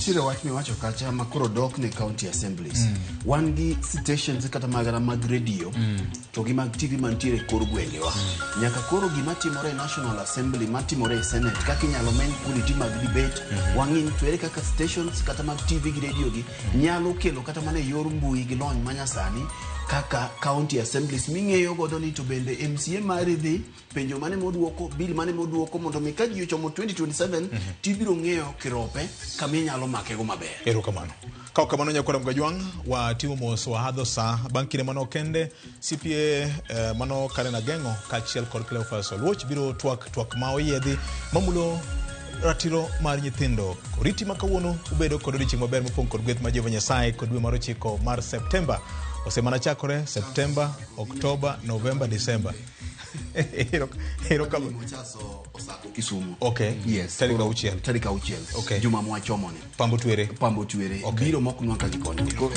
Nitiere wach miwacho kacha ma koro dok ne county assemblies. Wan gi stations kata magara mag radio to gi mag TV mantiere e kor gwengewa. Nyaka koro gima timore e National Assembly, matimore e Senate, kaka inyalo meny quality mag debate, wang'i ni to ere kaka stations kata mag TV gi radio gi nyalo kelo kata mana e yor mbui gi lony manyasani kaka county assemblies ming'eyo godo ni to bende MCA mari dhi penjo mane moduoko, bill mane moduoko, mondo mi ka ji ochomo 2027 tibiro ng'eyo kirope kama inyalo makego maber. Erokamano. Ka ok kamano nyakwara Mgajwang', watimo mos wahadho sa bang' kinde manok kende CPA mano Karen Ageng'o kaachiel kod Cleophas Oluoch biro twak twak ma oyiedhi mamulo ratiro mar nyithindo. Oriti ma kawuono ubedo kod odiechieng' maber mopong' kod gweth mar Jehova Nyasaye kod dwe mar 9 mar Septemba. Osemana chakore Septemba, Oktoba, Novemba, Disemba. Erokamano. Kisumu. Okay. Yes. Tarik 6. Tarik 6. Okay. Juma mwachomoni. Pambo twere. Pambo twere. Okay. Biro moknwa ka gikoni. Koro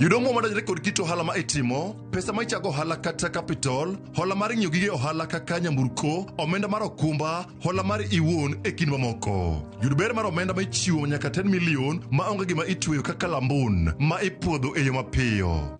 Yudo omuom madonjore kod kit ohala ma itimo, pesa ma ichago ohala kata capital, hola mar ng'iewo gige ohala kaka nyamburko, omenda mar okumba, hola mar iwuon e kind mamoko. Yud ber mar omenda ma ichiwo nyaka 10 million ma onge gima itweyo kaka lambun ma ipuodho e yo mapiyo.